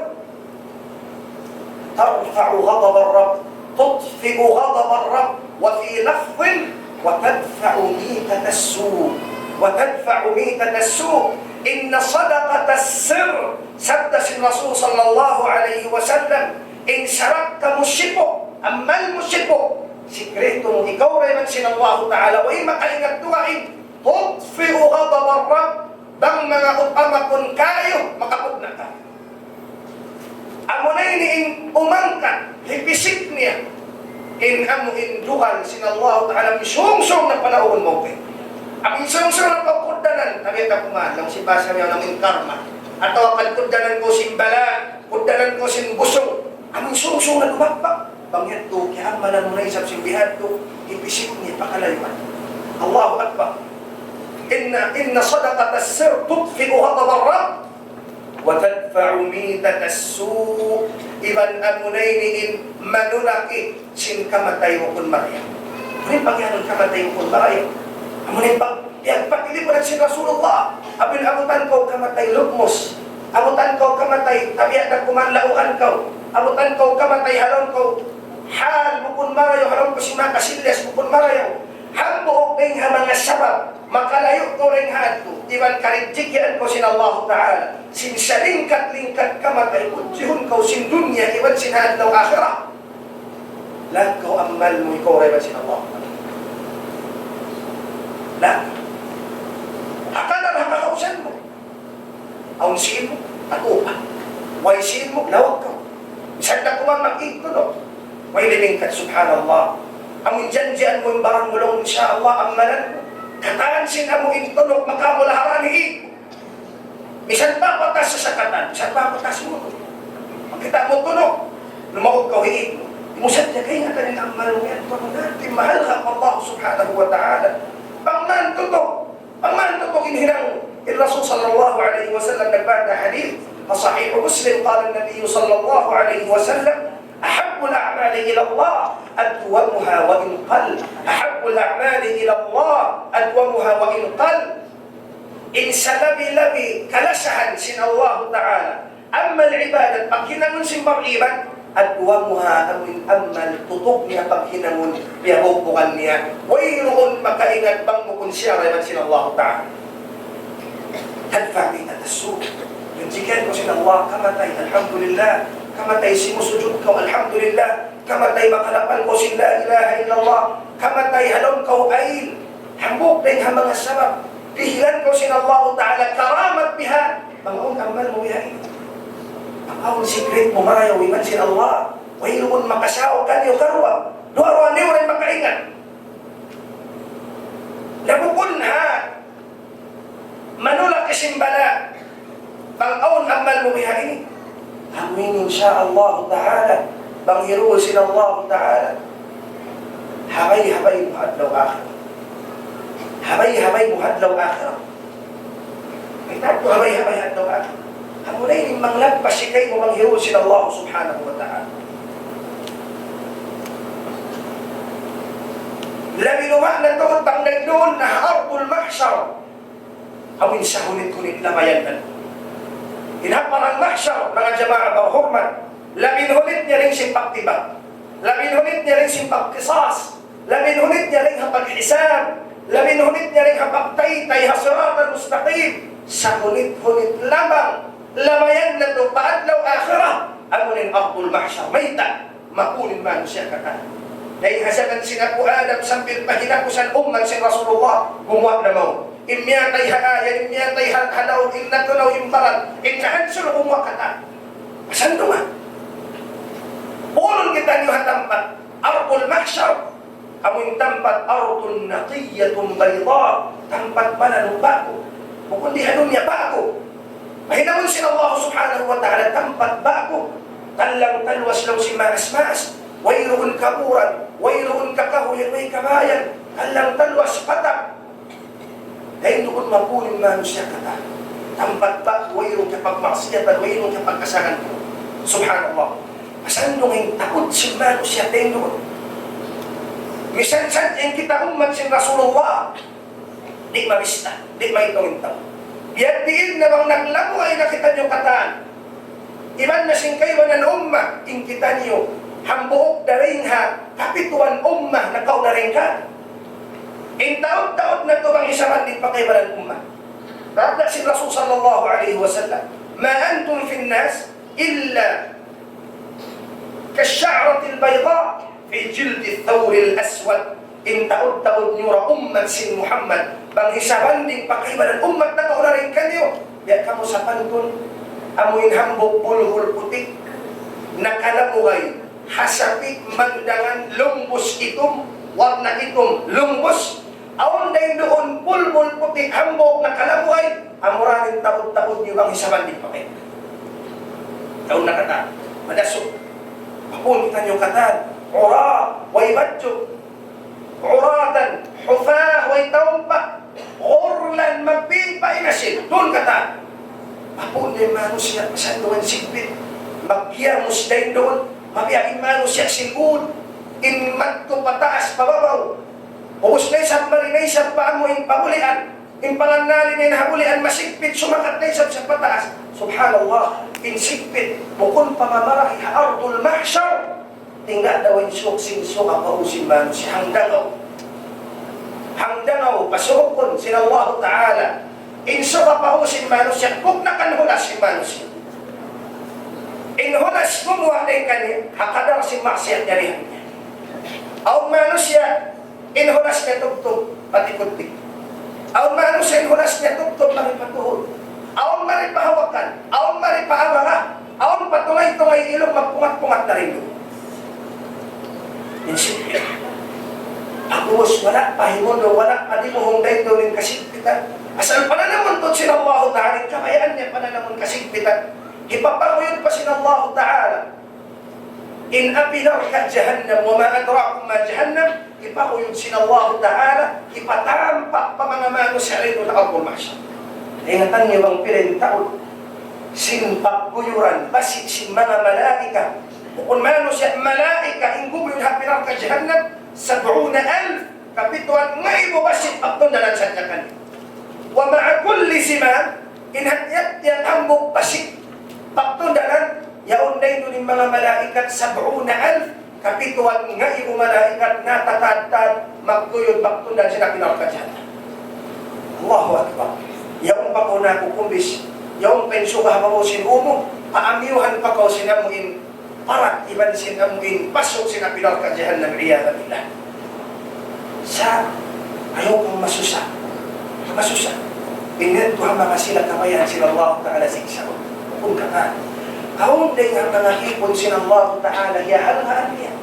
ترفع غضب الرب، تطفئ غضب الرب، وفي لفظ: وتدفع ميتة السوء، وتدفع ميتة السوء. إن صدقة السر, sabda sin Rasul sallallahu alayhi wasallam, in sarakka mu sipuk, amal mu sipuk, sikretu mu, ikaw rin sin Allahu Ta'ala, way makaingat dugaing, تطفئ غضب الرب, bang manga upama kun kayu, makapugna' kayu. Amuna ini in umangkat, hipisik niya in amu in dugal sin Allahu Ta'ala, misungsung na panaun mu kay. Amu in sungsung na pagkuddanan, tabi' ta kuman, laung sin bahasa niya, laung in karma. Atawa kan kuddanan kaw sin bala', kuddanan kaw sin busung. Amu in sungsung na lumagpak. Bang yadtu, kiyamalan mu na isab sin bihadtu, hipisik niya, pakalayuan. Allahu Akbar. إن، إن صدقة السر تطفئ غضب الرب، وتدفع ميتة السوء. Iban amuna ini in manulak sin kamatay bukun marayaw. Amu in pag'iyanun kamatay bukun marayaw. Amu in pag-, piyagpatilipunan sin Rasulullah. Amu in abutan kaw kamatay lugmus. Abutan kaw kamatay, tabiat na kuman lauan kaw. Abutan kaw kamatay ha lawm kaw hal bukun marayaw, ha lawm kaw sin makasilyas bukun marayaw. Hambuuk dayn ha manga sabab, makalayu' kaw dayn ha yadtu, iban karijikiyaan kaw sin Allahu Ta'ala, sin salingkat-lingkat kamatay, kujihun kaw sin dunya, iban sin adlaw akhirat. Laggu' amal mu, ikaw rin sin Allahu Ta'ala. Laggu'. Akala na kakausan mu. Awn sīn mu, tag-upa. Way sīn mu, lawag kaw. Misan da kuman mag-igtunuk. Way limingkat, subhanallah. Amu in janjian mu in baran mu laung, insya Allah, amalan mu. Katan sin amu in tunuk, makamula harani. Misan pa patas sa sakatan, misan pa patas mu. Makita' mu tunuk, lumaug kaw hiig mu. Di' mu sadja kaingatan in amal mu yan, tunuk natin, mahal ka pa Allah subhanahu wa ta'ala. Bang man tutuk, Bang man tutuk in hinang, in Rasul sallallahu alayhi wasallam nagbanta hadith, ha Sahih Muslim, قال النبي صلى الله عليه وسلم: أحب الأعمال إلى الله أدومها وإن قل. أحب الأعمال إلى الله أدومها وإن قل. In salabi-labi kalasahan sin Allah Ta'ala, amal ibadat, paghinangun sin pag-ibadat, adwamuha, amu in amal tutuk niya paghinangun, piyabugbugan niya. Wayruun makaingat bang bukun siya, laung sin Allah Ta'ala. Tadfa' mi'ata suh. Rijikiyaan kaw sin Allah, kamatay, alhamdulillah. Kamatay simusujud kaw, alhamdulillah. Kamatay makalapan kaw sin la ilaha illallah. Kamatay ha lawm kaw ayil. Hambuuk dayn ha manga sabab. Dihilan kaw sin Allah Ta'ala karamat biha'. Bang awn amal mu bihaini. Bang awn secret mu marayaw iban sin Allah. Wayruun makasawa kaniyu karuwa. Duwa-ruwa niyu da in makaingat. Na bukun ha manulak sin bala'. Bang awn amal mu bihaini. Amin, insya Allah Ta'ala. Bang hirul sin Allah Ta'ala. Habay-habay mu ha adlaw akhirat. Habay-habay mu ha adlaw akhirat. Mayta' tuud habay-habay ha adlaw akhirat? Amuna in manglagpas kaymu bang hirul sin Allah Subhanahu wa Ta'ala. Labi luma' na tuud bang dayn duun na ha Ardul Mahshar. Amu in sahunit-hunit lamayan na. In ha Padang Mahshar, manga jamaa bahurmat, labi hunit niya dayn sin pagtibag. Labi hunit niya dayn sin pagqisas. Labi hunit niya dayn ha paghisab. Labi hunit niya dayn ha pagtaytay ha Siratal Mustaqim. Sahunit-hunit lamang lamayan natu' pa adlaw akhirat. Amu in Ardul Mahshar. Mayta'? Mapun in manusiya' katan. Dayn ha jaman sin Apu' Adam sampay pa hinapusan ummat sin Rasulullah, gumuwa' na mawn. In miyatay ha ayan, in miyatay ha, ha laum, in natulaw in baran, in nahansul, kumuha' katan. Pasandungan. Pulun kitaniyu ha tampat Ardul Mahshar, amu in tampat أرض نقية بيضاء, tampat malalu' ba'gu. Bukun di ha dunya ba'gu. Mahinamun sin Allah Subhanahu wa Ta'ala tampat ba'gu. Tallang talwas laung sin maas-maas. Wayruun kaburan, wayruun kakahuyan, way kabayan. Tallang talwas patap. Dayn duun mapun in manusiya' katan. Tampat ba'gu, wayruun kapagmaksiyatan, wayruun kapagkasalan. Subhanallah. Pasandungan in taud sin manusiya' dayn duun. Misan sadja in kita ummat sin Rasulullah, di' mabista, di' maitung in taud. Biya' diin na bang naglamugay na kitaniyu katan. Iban na sin kaibanan umma, in kitaniyu, hambuuk dayn ha kapituan umma nakauna dayn kan. In taud-taud natu' bang hisaban di' pa kaibanan umma. Sabda sin Rasul sallallahu alayhi wasallam, ما أنتم في الناس إلا كالشعرة البيضاء في جلد الثور الأسود. In taud-taud niyu ra ummat sin Muhammad, bang hisaban di' pa kaibanan ummat nakauna dayn kaniyu, biya' kamu sapantun, amu in hambuuk bulbul puti', nakalamugay, ha sapi' mandangan lumbus itum, warna itum, lumbus, awn dayn duun bulbul puti' hambuuk nakalamugay, amura in taud-taud niyu bang hisaban di' pa kaibanan. Yaun na katan, madasuk. Mapun kitaniyu katan, ura, way badju'. عراة حفاة, way taumpa', غرلا, magpingpa' in asin. Duun katan. Mapun in manusiya', pasandungan sigpit. Magkiyamus dayn duun, mabiya' in manusiya' sin ud. In madtu pataas pababaw. Ubus na isab mari na isab pa amu in pabulian. In pangannal niya ha bulian masigpit, sumakat na isab siya pataas. Subhanallah, in sigpit, bukun pa mamarahi ha Ardul Mahshar. Tingga daw in suuk sin suuk ha pau sin manusiya', hangdangaw. Hangdangaw, pasuukun sin Allahu Ta'ala. In suuk ha pau sin manusiya', bukun na kan hulas sin manusiya'. In hulas gumuwa' dayn kaniya, ha kadar sin maksiyat niya dihan. Awn manusiya', in hulas niya tubtub, patikudtik. Awn manusiya' in hulas niya tubtub, mari pa tuhud. Awn mari pa hawakan, awn mari pa amara, awn pa tungay-tungay ilung, magpungat-pungat na rin duun. In sigpit. Pag'ubus, wala' pa himundu', wala' pa dimuhung dayn duun in kasigpitan. Asal pananamun tuud sin Allahu Ta'ala, in kabayaan niya pananamun kasigpitan. Hipapakuyud pa sin Allahu Ta'ala in api narka' jahannam, وما أدراكم ما جهنم, hipakuyud sin Allahu Ta'ala, hipatampak pa manga manusiya' dayn duun ha Ardul Mahshar. Ingatan niyu bang pila in taud sin pagkuyuran, basi' sin manga malaikat. Bukun manusiya', malaikat, in gumuyud ha api narka' jahannam, سبعون ألف, kapituan ngaibu basi' pagtundanan sadja kaniya. ومع كل زمام, in ha tiyap-tiyap hambuuk basi' pagtundanan, yaun dayn duun in manga malaikat سبعون ألف, kapituan ngaibu malaikat natatadtad magtuyud magtundan sin api narka' jahannam. Allahu Akbar. Yaun pa kaw nakukumbis, yaun pa in suga ha babaw sin ū mu, paamiyuhan pa kaw sin amu in parak iban sin amu in pasuk sin api narka' jahannam, والعياذ بالله. Sa' ayaw kaw masusa. Masusa. In yadtu ha manga sila kabayaan sin Allahu Ta'ala siksaun. Bukun katan. Awn dayn ha manga īpun sin Allahu Ta'ala, hiyahalgaan niya.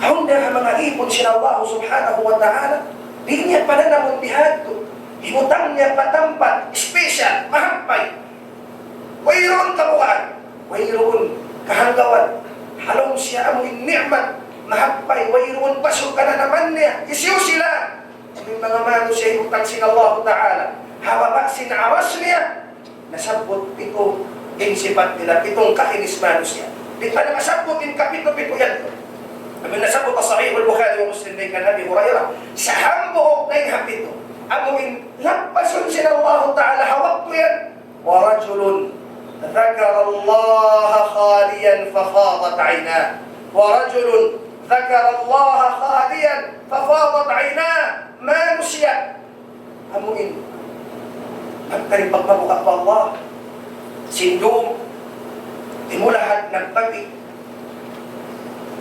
Awn dayn ha manga īpun sin Allahu Subhanahu wa Ta'ala, di' niya pananamun bihadtu. Hibutang niya pa tampat special, mahampay. Wayruun kabugaan, wayruun kahanggawan. Ha lawm siya amu in ni'mat, mahampay, wayruun pasuk kananaman niya. Hisiyu sila? Amu in manga manusiya' hibutang sin Allahu Ta'ala ha baba' sin aras niya. Nasabbut pitu in sipat nila, pitu kahinis manusiya'. Di' pa nakasabbut in kapitu-pitu yan. Amu in nasabbut ha Sahih al-Bukhari wa Muslim dayn kan Abi Hurairah, sa' hambuuk dayn ha pitu, amu in lappasun sin Allahu Ta'ala ha waktu yan, ورجل ذكر الله خاليا ففاضت عيناه. ورجل ذكر الله خاليا ففاضت عيناه. Manusiya' amu in nagtaring pagmabuga' pa Allah. Sin dum, timulahad, nagpati.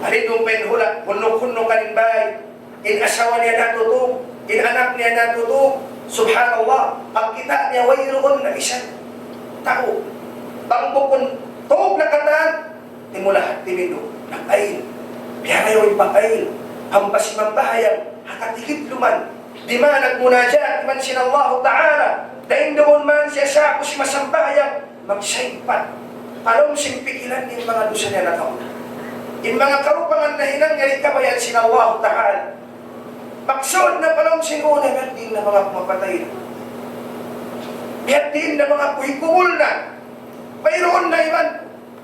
Alindum pa in hula', hunnuk-hunnukan in bāy. In asawa niya natutug, in anak niya natutug, Subhanallah, pagkita' niya wayruun na misan tau. Bang bukun tug na katan, timulahat, timindu', nag-ayl. Biyarayaw in pag-ayl, hampa simambahayang, ha katikid luman, di' man nagmunajat man sin Allahu Ta'ala, dayn duun man siya sa'bu simasambahayang, magsaypat. Palawm sin pikilan in manga dusa niya nakauna. In manga karupangan nahinang niya di' kabayaan sin Allahu Ta'ala. Maksud na palawm sin unu, biya' diin na manga kumapatay na. Biya' diin na manga kuhikubul na. Mayroon na iban.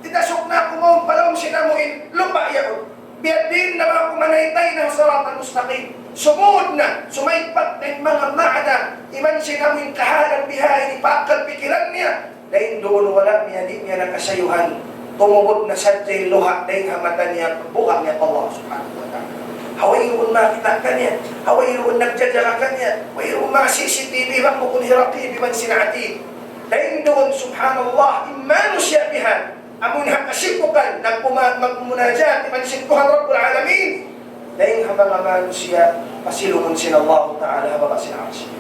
Titasuk na aku mawn palawm sin amuin lupa' yaun. Biya' diin na manga kumanaytay na sirat al-mustaqim. Sumud na, sumaypat na in manga maana, iban sin amuin kahalan bihaini pa akal pikilan niya. Dayn duun wala' niya, di' niya na kasayuhan. Tumubud na sadja in luha' dayn ha mata niya, buka' niya pa Allah Subhanahu wa Ta'ala. Ha wayruun makakita' kaniya, ha wayruun nagjajaga kaniya, wayruun manga C C T V, bang bukun hi Raqib iban sin Atid. Dayn duun, subhanallah, in manusiya' bihan, amun ha kasibukan, nagpuma-, magmunajat iban sin Tuhan Rabbul Alamin. Dayn ha manga manusiya' pasilungun sin Allahu Ta'ala ha baba' sin Arsh.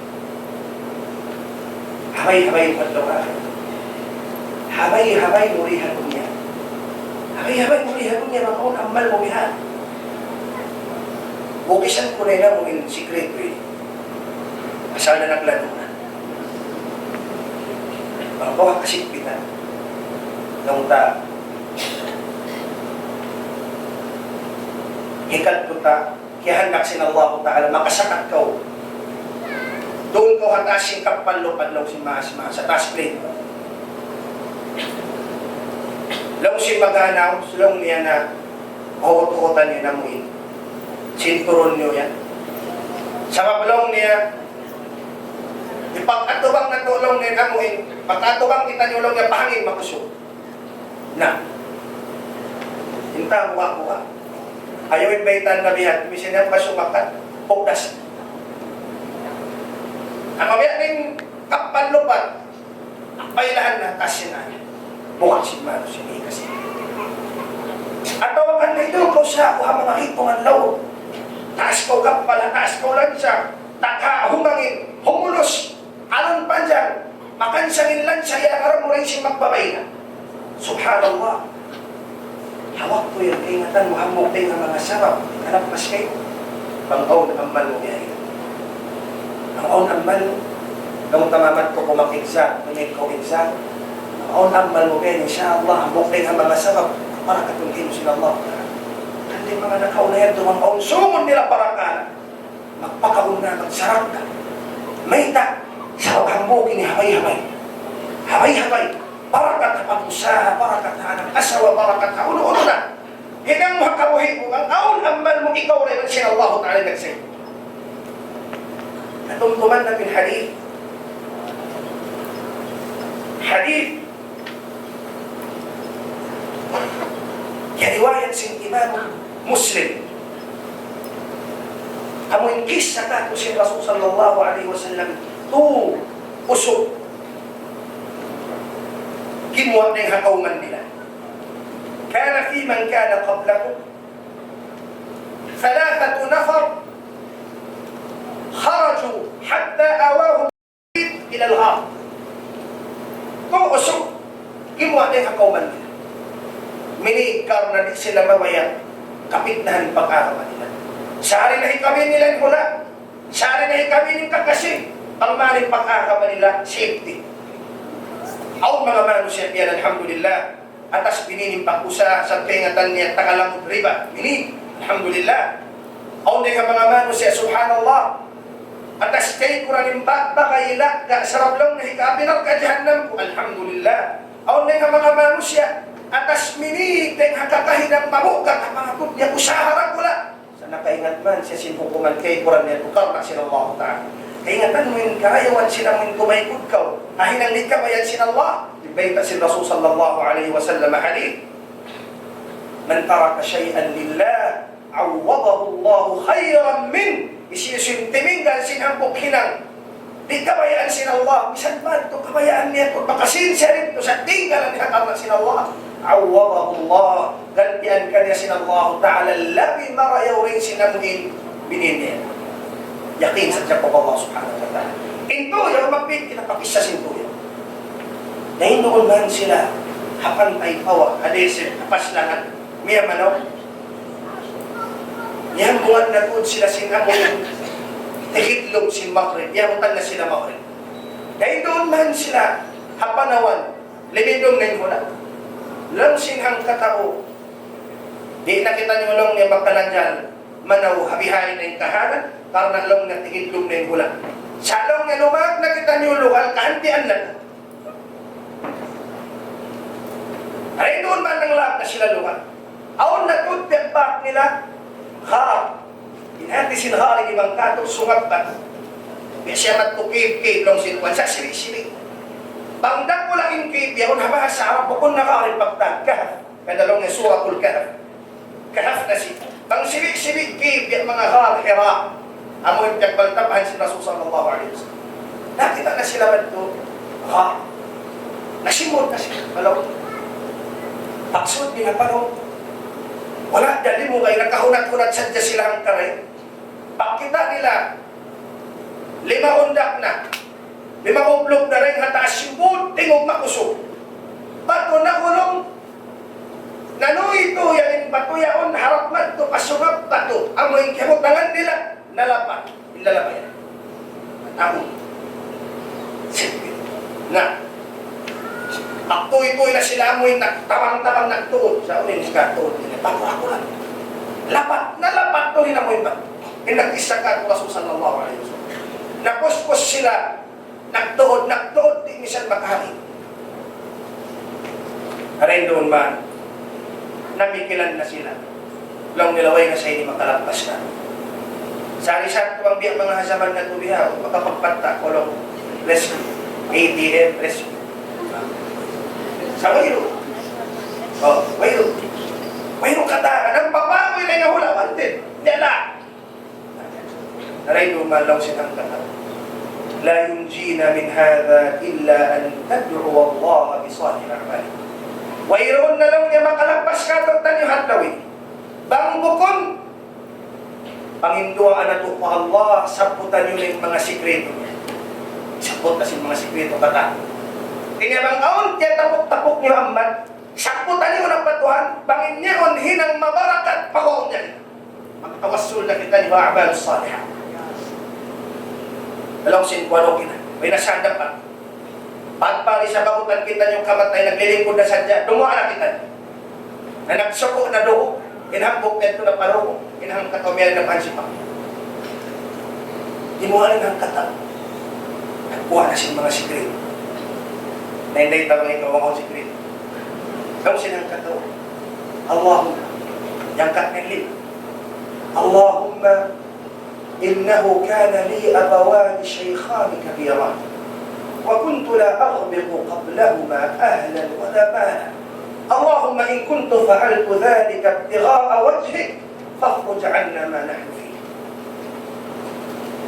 Habay-habay mu adlaw akhirat. Habay-habay mu di ha dunya. Habay-habay mu di ha dunya, bang awn amal mu bihan. Bukisan ku na in amu in sikretu ini. Asal na nagladu na. Bang kaw ha kasigpitan. Laung ta, hikadtu ta, kiyahandak sin Allahu Ta'ala, makasakat kaw. Duun kaw ha taas sin kappal lupa', laung sin maas-maas, ha taas plane. Laung sin mag-anaw, laung niya na, huhut-hutan niyu na amuin. Sinturun niyu yan. Sabab laung niya, hipag-atubang natu' laung niya na amuin. Pag-atubang kitaniyu laung niya, pa hangin makusug. Na. In ta buka-buka. Ayaw in baytaan na bihan, misan yan pa sumakat, pugdas. Apabila in kappal lupa', pailahan na, taas na. Buka' sin manusiya' ini kasi. Atawa kan na ito, kaw sa, kuha manga hitungan law. Taas kaw kappal, taas kaw lansa, takha humangin, humulus. Alun panjang, makansang in lansa, iyangaran mu rin sin magbabayna. Subhanallah. Ha waktu yan, kaingatan mu hambuuk dayn ha manga sabab, kalappas kaymu. Bang awn amal mu biya' yan. Bang awn amal mu, bang tamamat kaw mag-exam, tumik kaw exam. Bang awn amal mu biya' yan, insya Allah, hambuuk dayn ha manga sabab, barakatun kaymu sin Allah. Hangkan in manga nakauna yadtu, bang awn sumun nila barakala. Magpakaun na, magsarak na. Mayta', sabab hambuuk ini habay-habay. Habay-habay. Barakat ha pag-usaha, barakat ha anak asawa, barakat ha unu-unu na. Hinang mu ha kabuhi' mu, bang awn amal mu ikaw na iban sin Allahu Ta'ala nagsay. Natumtuman na in hadith. Hadith Kiyariwayat sin Imam Muslim. Amu in kissa katu' sin Rasul sallallahu alayhi wasallam, tu usug gimuwa' dayn ha kawman nila. كان فيمن كان قبلكم ثلاثة نفر خرجوا حتى آواهم إلى الغار. Tu usug gimuwa' dayn ha kawman nila. Minīg karna' di' sila mabaya' kapitnahan pag-agama nila. Sari na hikabin nila in hula', sari na hikabin in kakasi, bang man in pag-agama nila safety. Awn manga manusiya' biya' yan, alhamdulillah. Atas bini in pag-usaha, sa' kaingatan niya taga lamud riba. Bini, alhamdulillah. Awn dayn ha manga manusiya', subhanallah. Atas kaykuran in ba-, bagay ila, ga sarap laung na hikapinar ka jahannam ku, alhamdulillah. Awn dayn ha manga manusiya', atas mini, dayn ha kakahinang mabuga', ha manga kut niya usaha ra kula. Sa' nakaingat man siya sin hukuman kaykuran niya tukar na sin Allah Ta'ala. Kaingatan mu in karayawan sin amun tumaykud kaw. Ahin ang di' kabayaan sin Allah. Bayta' sin Rasul sallallahu alayhi wasallam hadith. من ترك شيئا لله عوضه الله خيرا منه. Hisiyu-siyu in timinggal sin hambuuk hinang di' kabayaan sin Allah, misan pa yadtu kabayaan niya, kung makasinsya yadtu sa' tinggalan niya karna' sin Allah, عوضه الله, gantian kaniya sin Allah Ta'ala labi marayaw dayn sin amuin binin niya. Yakin sadja pa Allah Subhanahu wa Ta'ala. In tuyaw, magpit kita pa kissa sin tuyaw. Na in duun man sila, ha pantay pawa, ha desert, ha paslangan, miyamanaw. Yan, buwan na tuud sila sin amun, tigidlum sin Maghrib, yabutan na sila Maghrib. Na in duun man sila, ha panawan, limidum na in hula'. Laung sin hangkatau, di' na kitaniyu laung niya makalajal, manaw ha bihaun na in kahalan, karna' laung niya tigidlum na in hula'. Sa' laung niya lumaag na kitaniyu lugal, kahantian na. Ay, duun man nanglap na sila lugal. Awn na tuud piyagpak nila, ghar. In hati sin ghar ini bang katu', sungab ba? Biya' siya madtu cave-cave laung sin kuwan, sa' sibi'-sibi'. Bang dakula' in cave, yaun ha bahasa Arab, bukun na ghar in pagtawag, kahf. Kan laung niya Suratul Kahf. Kahf na siya. Bang sibi'-sibi' cave, biya' manga ghar Hira. Amu in piyagbaltabahan sin Rasul sallallahu alayhi wasallam. Nakita' na sila madtu, ha? Nasimud na sila. Malaw. Pagsud nila pa laung. Wala' da, limugay, nakahunat-hunat sadja sila hangkaray. Pagkita' nila, lima undak na. Lima ubluk na dayn ha taas, simbud, tingug makusug. Batu na kulung. Nanu itu yan in batu yaun, harap madtu pa sungab batu. Amu in kiyabutangan nila, nalapat. In lalabay. Amu. Na. Magtuy-tuy na sila, amu in nagtabang-tabang nagtuud. Sa' unu in nagtuud nila? Batu aku lang. Lapat, nalapat tuud in amu in batu. In nag-isa ka Rasul sallallahu alayhi wasallam. Nakuskus sila, nagtuud, nagtuud, di' misan makahari. Aray duun man, namikilan na sila. Laung nila, way na sa ini makalappas na. Sari sa' tuwang biya' manga ha jaman natu' bihaun, makapagpatta' ku laung, rescue, A T M, rescue. Sa' wayruun. Oh, wayruun. Wayruun katan, nagpapagoy na in hula', wanted. Diyan na. Aray duun man, laung sin hangkatau, لا ينجينا من هذا إلا أن تدعو الله بصالح أعمالنا. Wayruun na laung niya makalappas kātu'niyu ha adlaw ini. Bang bukun, panginduwaa natu' pa Allah, sabbutan niyu in manga sikritu niya. Sabbut na sin manga sikritu katan. Hangkan bang awn tiyatapuk-tapuk niyu amban, sabbutan niyu na pa Tuhan, bang in yaun hinang mabarakat, paguwaun niya. Makatawassul na kitaniyu ha a'mal salihah. Laung sin kuwan, okay na. Way na sa' dapat. Pagpari sa' babutan kitaniyu kamatay, naglilingkud na sadja, dumuwaa na kita. Na nagsuku' na dugu', in hambuuk yadtu na pa dugu', in hangkatau miyari na pa hansipak. Dimuwaa na in hangkatau. Nagkuha na sin manga sikritu. Na in dayta' manga ikaw, manga sikritu. Laung sin hangkatau, Allahumma, yangkat na in lima. اللهم إنه كان لي أبوان شيخان كبيران وكنت لا أغبط قبلهما أهلا ولا مالا. اللهم إن كنت فعلت ذلك ابتغاء وجهك فاخرج عنا ما نحن فيه.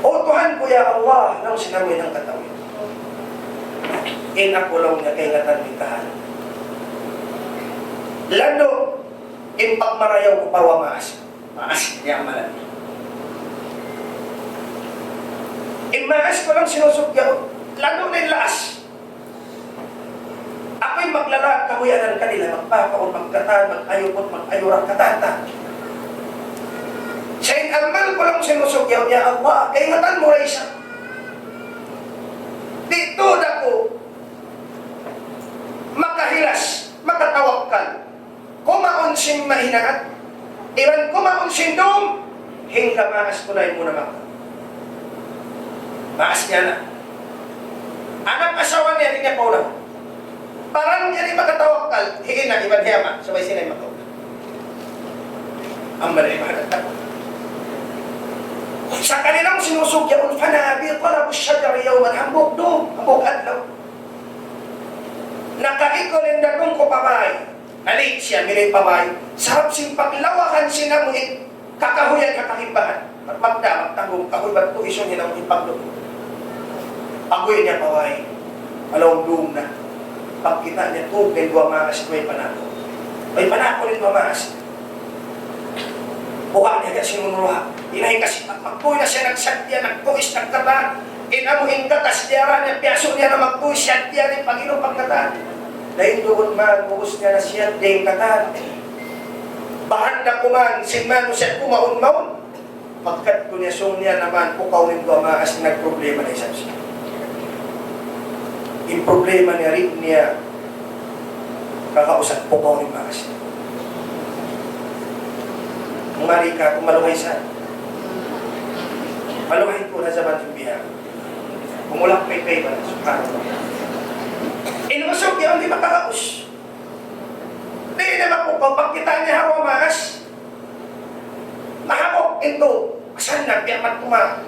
O Tuhan ku, ya Allah, laung sin amu in hangkatau. In aku laung niya kaingatan in kahalan. Landu' in pagmarayaw ku pa duwa maas. Maas in amalan niya. In maas ku laung sinusugyaw, landu' na in laas. Aku in maglalag kahuyanan kanila, magpakaun, magkatan, mag-ayuput, mag-ayura, katata. Sa' in amal ku laung sinusugyaw, ya Allah, kaingatan mu da isab. Di' tuud aku makahilas, makatawakkal. Kumaun sin mahinaat, iban kumaun sin dum, hangkan maas ku na in muna maka. Maas niya na. Anak asawa niya, di' niya paulawan. Parang niya di' makatawakkal, hi ina' iban hi ama', subay sila in makauna. Amu na in ibadat takwa. Sa' kanila mu sinusugyaun, فنادي طلب الشجر يوما, hambuuk dum, hambuuk adlaw. Nakaikul in datung ku pa bay. Nali' siya, mili' pa bay. Sabab sin paglawakan sin amu in kakahuyan ha kahimbahan. Magda, magtanggung kahuy bat tu isun hinang in pagdum. Pag-uwi' niya pa bay. Malaw dum na. Pagkita' niya tug na in duwa maas, way panakul. Way panakul in duwa maas. Buka niya ka sinunuluha. Inay kasi magtuy na siya, nagsagdiya, nagtuis, nagkatan. In amu in katas diyara niya, piyasu' niya na magtuy, siyat niya in pag-inum pagkatān. Dayn duun man, ubus niya na siyat in katān. Bahan na kuman, sin manusiya' kumaun-maun. Pagkadtu niya, sung niya na man, pukaw in duwa maas, nagproblema na isab siya. In problema niya, di' niya kakaus in pukaw in maas. Mari ka, kung maluhay sa. Maluhay ku na zaman sin biya'. Kumulak pa in kaibanan, subhanallah. In usug yaun di' makakaus. Di' na mapukaw, pagkita' niya ha duwa maas. Mahamuk in tūg, asan na, biya' matuma.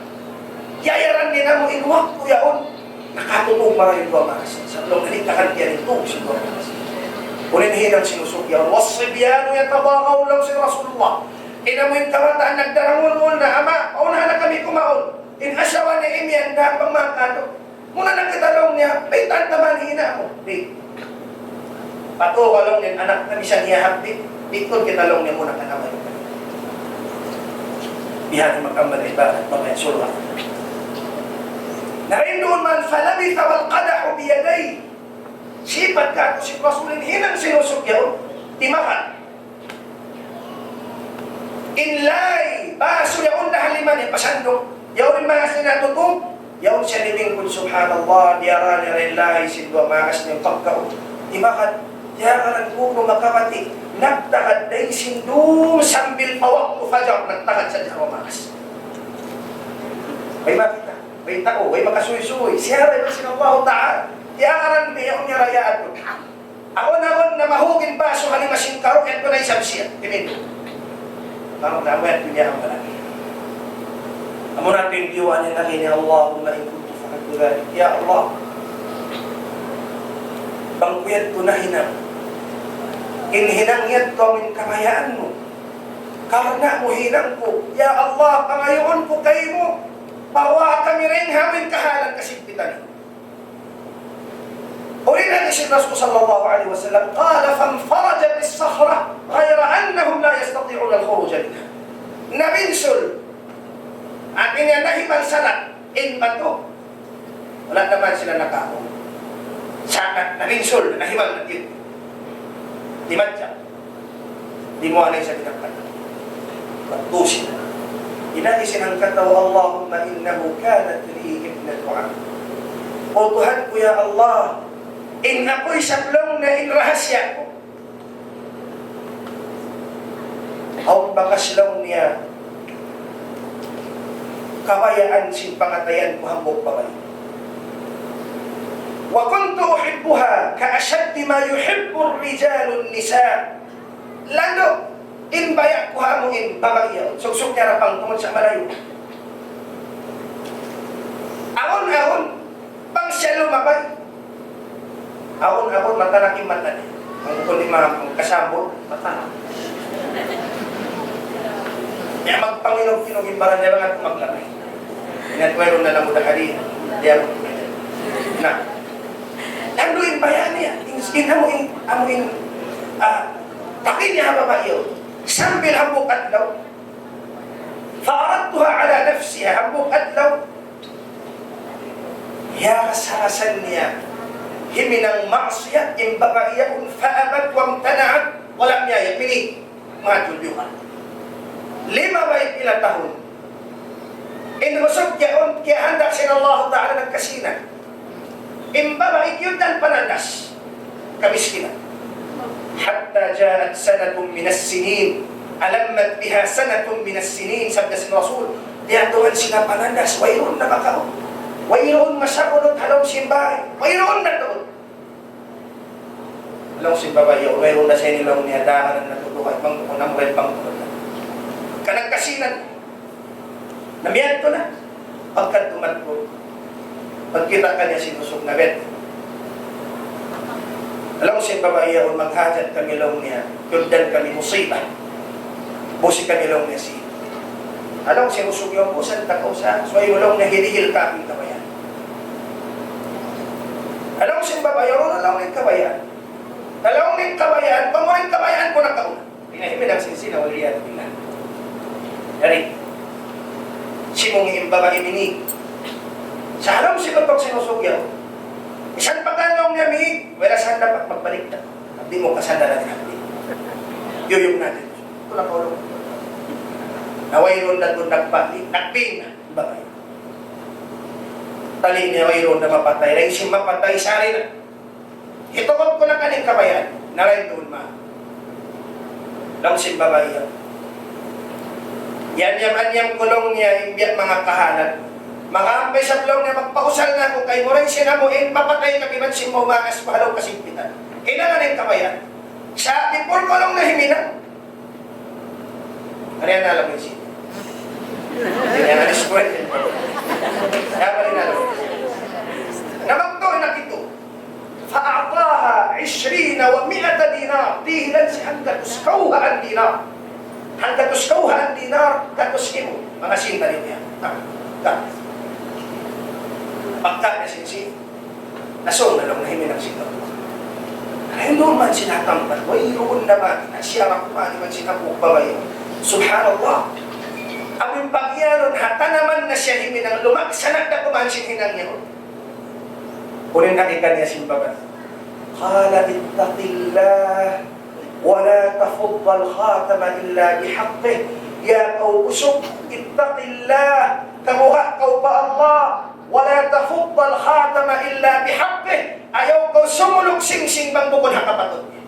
Yayaran niya na mu in waktu yaun. Nakatutug marayaw in duwa maas. Sa' laung niya, nagtakan niya in tūg sin duwa maas. Unu in hinang sin usug yaun? والصبيان يتضاغون, laung sin Rasulullah. In amu in kabataan nagdarangul-ngul na, "Ama', paunahan na kami kumaun." In asawa niya imiyan, "Dahak bang makatu'. Muna na kita," laung niya, "baytaan ta man in ina' mu." Di'. Patuha' laung niya in anak niya, misan niya hapdi'. Di' tuud kita, laung niya, muna ka na mayan. Biya' ha yan magkambal ibadat, mabaya' surga'. Na dayn duun man, فلبث والقدح بيديه. Sipat kātu' sin Rasul in hinang sin usug yaun. Timakan. In lay, basu yaun na ha lima niya, pasanduk. Yaun in maas niya natutug. Yaun siya nimingkud, subhanallah, diyara niya in lay sin duwa maas niya pagkaun. Timakan, diyara na kunu' makabati'. Nagtagad dayn sin dum sambil pa waktu fajar, nagtagad sadja duwa maas. Way makita', way tau, way makasuysuy. Siya ra in sin Allah Ta'ala. Diyara niya yaun niya rayaan. Awn-awn na mahug in basu ha lima sin karu', yadtu na isab siya. Timindu'. Amu na, amu yadtu niya amu lagi'. Amu na tuud in diyuwaa niya lagi' niya, اللهم إن كنت فعلت ذلك. Ya Allah, bang ku yadtu nahinang. In hinang yadtu amu in kabayaan mu. Karna' mu hinang ku. Ya Allah, pangayuun ku kaymu. Bawa kami dayn ha amu in kahalan kasigpitan. Uli na sin Rasul sallallahu alayhi wasallam, قال: فانفرجت الصخرة غير أنهم لا يستطيعون الخروج منها. Nabinsul, hāti niya nahimal salat in batu. Wala' na man sila nakaahun. Sakat, nabinsul, nahimal na yun. Dimadja. Di' mu anay sa binakal. Pagtusin. Inagi sin hangkatau, اللهم إنه كانت لي ابنة عم. O Tuhan ku, ya Allah, in aku isab laung niya in rahasiya ku. Awn bakas laung niya kabayaan sin pangatayan ku hambuuk babai. وكنت أحبها كأشد ما يحب الرجال النساء. Landu' in baya' ku ha amu in babai yaun. Suksuk niya ra pangtungun sa' malayu'. Awn-awn, bang siya lumabay. Awn-awn, matanak in mata niya. Bang bukun di' ma-, kasabut, matanak. Kaya magpanginog-inog in baran niya, bang aku maglabay. Ingat wayruun na lang udah hari. Diya mo. Na. Landu' in baya' niya, in, in amu in, amu in, ah, paki niya ha babai yaun. Sambil hambuuk adlaw. فعرضتها على نفسها, hambuuk adlaw. Hiyarasan niya. Himinang maksiyat in babai yaun, فأبت وامتنعت, wala' niya, ya, pini. Mangajul biyuhan. Limabay pila tahun. In usug yaun, kiyahandak sin Allah Ta'ala nagkasina. In babai kiyugdan panandas. Kamiskinan. حتى جاءت سنة من السنين. ألمت بها سنة من السنين. Sabda sin Rasul, diyatuhan sila panandas. Wayruun na makaun. Wayruun masaunut ha lawm sin bāy. Wayruun na tuud. Laung sin babai yaun, wayruun na sa ini laung niya, dāhan na tuud, bang ku na, bang ku na. Kanagkasinan. Na miyadtu na. Pagkadtu madtu, pagkita' kaniya sin usug na bet. Laung sin babai yaun, maghajat kami laung niya, yugdan kami musiba. Busi kami laung niya sin. Laung sin usug yaun, busan ta kaw sa, subay mu laung niya hirihil ka in kabayaan. Laung sin babai yaun, laung niya in kabayaan. Laung niya in kabayaan, pamuring kabayaan ku na kaw. Pinahiminang sin zina, والعياذ بالله. Jari, simung in babai ini, Sa' alam sin utuk sin usug yan. Misan pa laung niya mi, wala' sanda pa magbalik na. Di' mu kasandalan in hapdi'. Yuyum na. Wala' kaw laung. Na wayruun na duun nagpa-, nagbing na. Bagay. Tali niya wayruun na mapatay. Laung sin mapatay, sari na. Hitukut ku na kaniyu in kabayaan, na laung duun ma. Laung sin babai yan. Yan yan, yan yan, laung niya, in biya' manga kahalan. Makaampa isab, laung niya, magpausal na aku kaymu, laung sin amu in mapatay ka biman sin maumaas pa ha lawm kasigpitan. Hinangan in kabayaan. Sa' before ku, laung niya, huminang. Ari na alam isi. Ari na alam isi. Kaya pa rin alam. Namagtuy na kitu. فأعطاها عشرين ومائة دينار. Dihilan siya hanggatus kawhaan dinar. Hanggatus kawhaan dinar, gatus ribu. Manga sinta niya. Ha, ha. Pagka na sin sin. Nasung na laung niya, huminang sin Allah. Ay, duun man sin ha tampat, wayruun na ba, na siya ra kuman man sin apu' babai. Subhanallah. Amu in pag'iyanun, ha tanaman na siya huminang, lumaksa na da kuman sin hinang niya. Unu in nakita niya sin babai. قال اتق الله ولا تفض الخاتم إلا بحقه. Ya kaw usug, اتق الله, kabuga' kaw pa Allah, ولا تفض الخاتم إلا بحقه. Ayaw kaw sumuluk singsing bang bukun ha kapatut niya.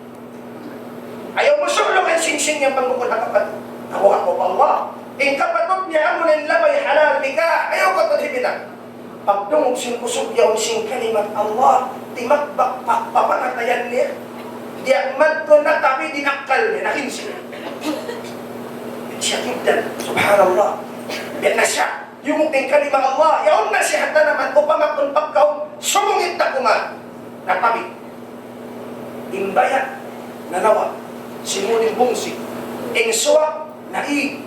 Ayaw mu suluk in singsing niya bang bukun ha kapatut. Kabuga' kaw pa Allah. In kapatut niya amu in labay halal nikah. Ayaw kaw tuud huminang. Pagdungug sin usug yaun sin kalimat Allah, timagbak pa, pa pangatayan niya. Diya madtu natabi' in akkal niya, nakinsing. Siya kibdan, subhanallah. Biya' na siya, yumuk in kalimat Allah, yaun na siya ha tanaman, upama kun pagkaun, sumungit na kuman. Natabi'. In baya', nalawa'. Simud in bungsi. In suwak, nai.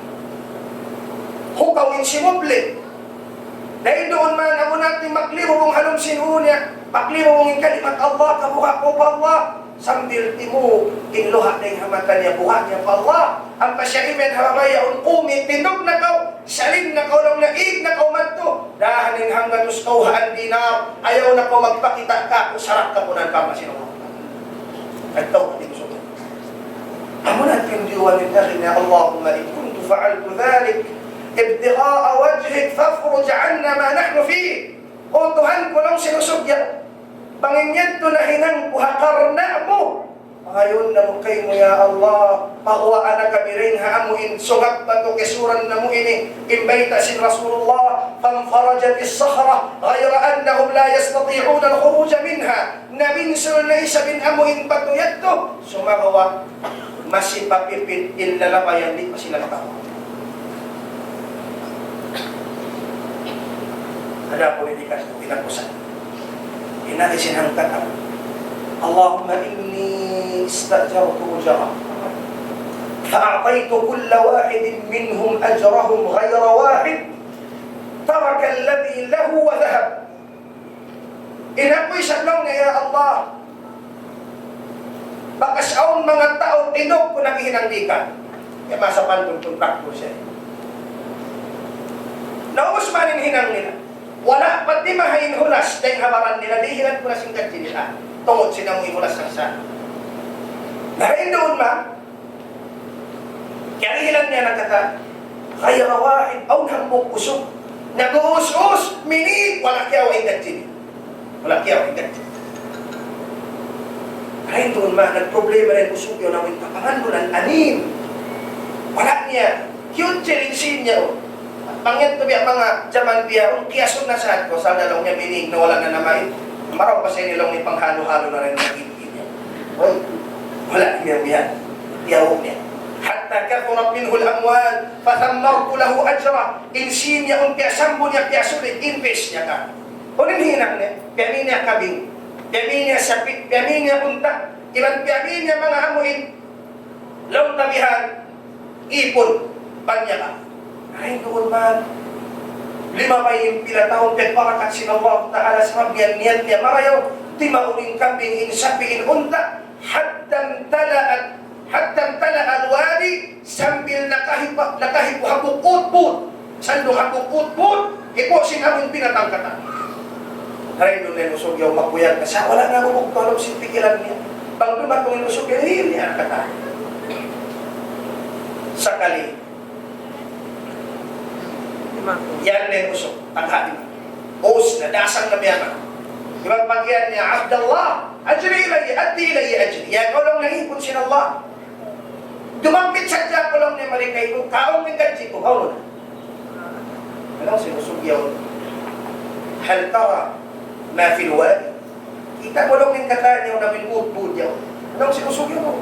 Hukaw in simubli. Dayn duun man, amu na in maglibubung ha lawm sin ū niya. Maglibubung in kalimat Allah, kabuga' kaw pa Allah. Sambil timūg in luha' dayn ha mata niya, buga' niya pa Allah. Ampa siya imiyan ha babai yaun, "Qumi, tindug na kaw, salin na kaw, laung niya, ig na kaw madtu. Dahan in hanggatus kawhaan dinar, ayaw na kaw magpakita' kāku', sarak kaw punan pa sin Allah." Nagtawbat in usug. Amu na in tiyuwan niya, "اللهم إن كنت فعلت ذلك ابتغاء وجهك فافرج عنا ما نحن فيه." O Tuhan ku, laung sin usug yan, bang in yadtu nahinang ku ha karna' mu, pangayuun namu' kaymu, ya Allah, paguwaa na kami dayn ha amu in sungab batu kisuran namu' ini, in bayta' sin Rasulullah, فانفرجت الصخرة غير أنهم لا يستطيعون الخروج منها. Naminsul na isab in amu in batu yadtu, sumagawa' masi pa pipit in lalabayan, di' pa sila makawa'. Adapun in ikatlu, in kaapat, in agi sin hangkatau, اللهم إني استأجرت أجرا فأعطيت كل واحد منهم أجرهم غير واحد ترك الذي له وذهب. In aku isab, laung niya, ya Allah, bakas awn manga tau tindug ku naghihinang dika. Ya, masa pantun kontraktor siya. Naubus man in hinang nila. Wala' pa timaha in hulas dayn ha baran nila, dihilan ku na sin gadji nila. Tungud sin amu in hulas sa. Na, hinduun man, kiyarihilan niya na katan, غير واحد, awn hambuuk usug. Nag-uus-us, minīg, wala' kiyawa' in gadji. Wala' kiyawa' in gadji. Ay, duun man, nagproblema na in usug yaun, amu in kapangandulan, anin. Wala' niya. Cute siya in sin niya, oh. Bang yan tu biya' manga jaman biya', um, kiyasun na sa ato, sa' laung niya minīg na wala' na namain. Marayaw pa sa ini laung niya panghalu-halu na rin. Uy, wala' niya biya'. Yaw niya. حتى كثرت منه الأموال فثمرت له أجره. In sin niya, um, piyasambung niya, piyasulit, invest niya ka. Unu in hinang niya? Piyami niya kambing. Piyami niya sapi'. Piyami niya unta'. Iban piyami niya manga amu in laung ta bihan, ipun, panyaga. Ay, duun man. Limabay in pila tahun, piyagbarakat sin Allah Ta'ala sabab niya niyat niya marayaw, timaud in kambing, in sapi', in unta', حتى امتلأت، حتى امتلأ الوادي, sambil nakahipa-, nakahipu-, hapuk utbut, sandung hapuk utbut, hipu' sin amun binatang katan. Try nyo na in usug yaun, makuyag na siya. Wala' na bubugtu' ha lawm sin pikilan niya. Bang dumatung in usug yaun, hindi niya katan. Sakali. Yan na in usug. Tagha' di ba? Ubus na, dasang na biya' na. Di ba, pag yan niya, "Abdallah, ajri ilayya, addi ilayya ajri." Ya, kaw laung nag-ipun sin Allah. Dumampit sadja kaw laung niya mari kaymu, kaun in gadji ku, kaun. Laung sin usug yaun, "Hal tara ma fil wadi?" Kita' mu laung in katan yaun amu in budbud yaun. Laung sin usug yaun,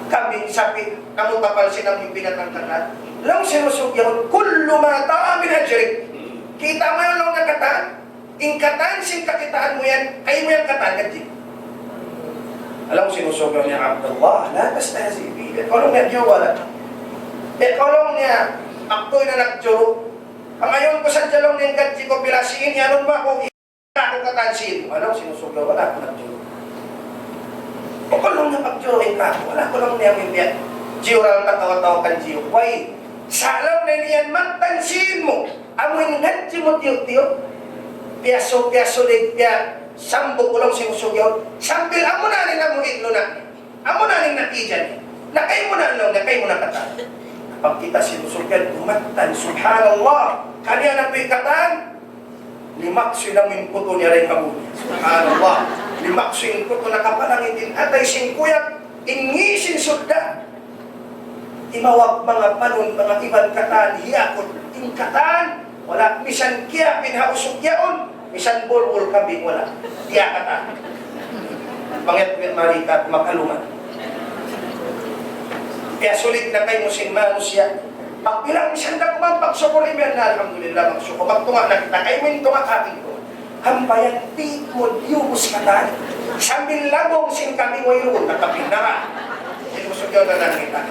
"Kambing, sapi', amu kapal sin amu in binatang katan." Laung sin usug yaun, "Kullu ma tara min ajrik." Kita' mu yan laung na katan. In katan sin kakitaan mu yan, kaymu yan katan, gadji. Laung sin usug yaun, "Ya Abdallah, la tastahzi bi." Kaw laung niya, "Di' wala'." Kaw laung niya, "Aku in anak juru. Pangayuun ku sadja laung niya in gadji ku, pila sin yan, unu ba aku, aku katan sin." Laung sin usug yaun, "Wala' aku nagjuru." "Kaw laung niya pagjuru in kaku', wala' aku laung niya min biya'. Juru lang katawa-tawa kan juru. Way, sa' laung niya in yan mattan sin mu. Amu in ngadji mu tiyu'-tiyu'. Piyasu-, piyasulig, piyasambuk," laung sin usug yaun. "Sambil amu na in amu in luna'. Amu na in natija niya. Na kaymu na laung, na kaymu na katan." Pagkita' sin usug yaun, dumattan, subhanallah. Kaniya na tuud katan. Limaksu in amu in kutu niya dayn ha buhi. Subhanallah. Limaksu in kutu, nakapalangi in atay sin kuyag, in ngī' sin sudda. Timawag manga panun, manga iban katan, hiyakut in katan, wala' misan kiyapin ha usug yaun, misan bulbul kambing wala'. Diya katan. Pangyat mari ka makaluman. Piyasulit na kaymu sin manusiya'. Pagbilang misan da kuman pagsukul imiyan na, "Alhamdulillah, magsukur." Magtunga' na kita, kaymu in tunga' akin ku. Ampa yan, timud, yubus katan. Sambil labung sin kambing, wayruun na kambing, nara. Yubus na kita.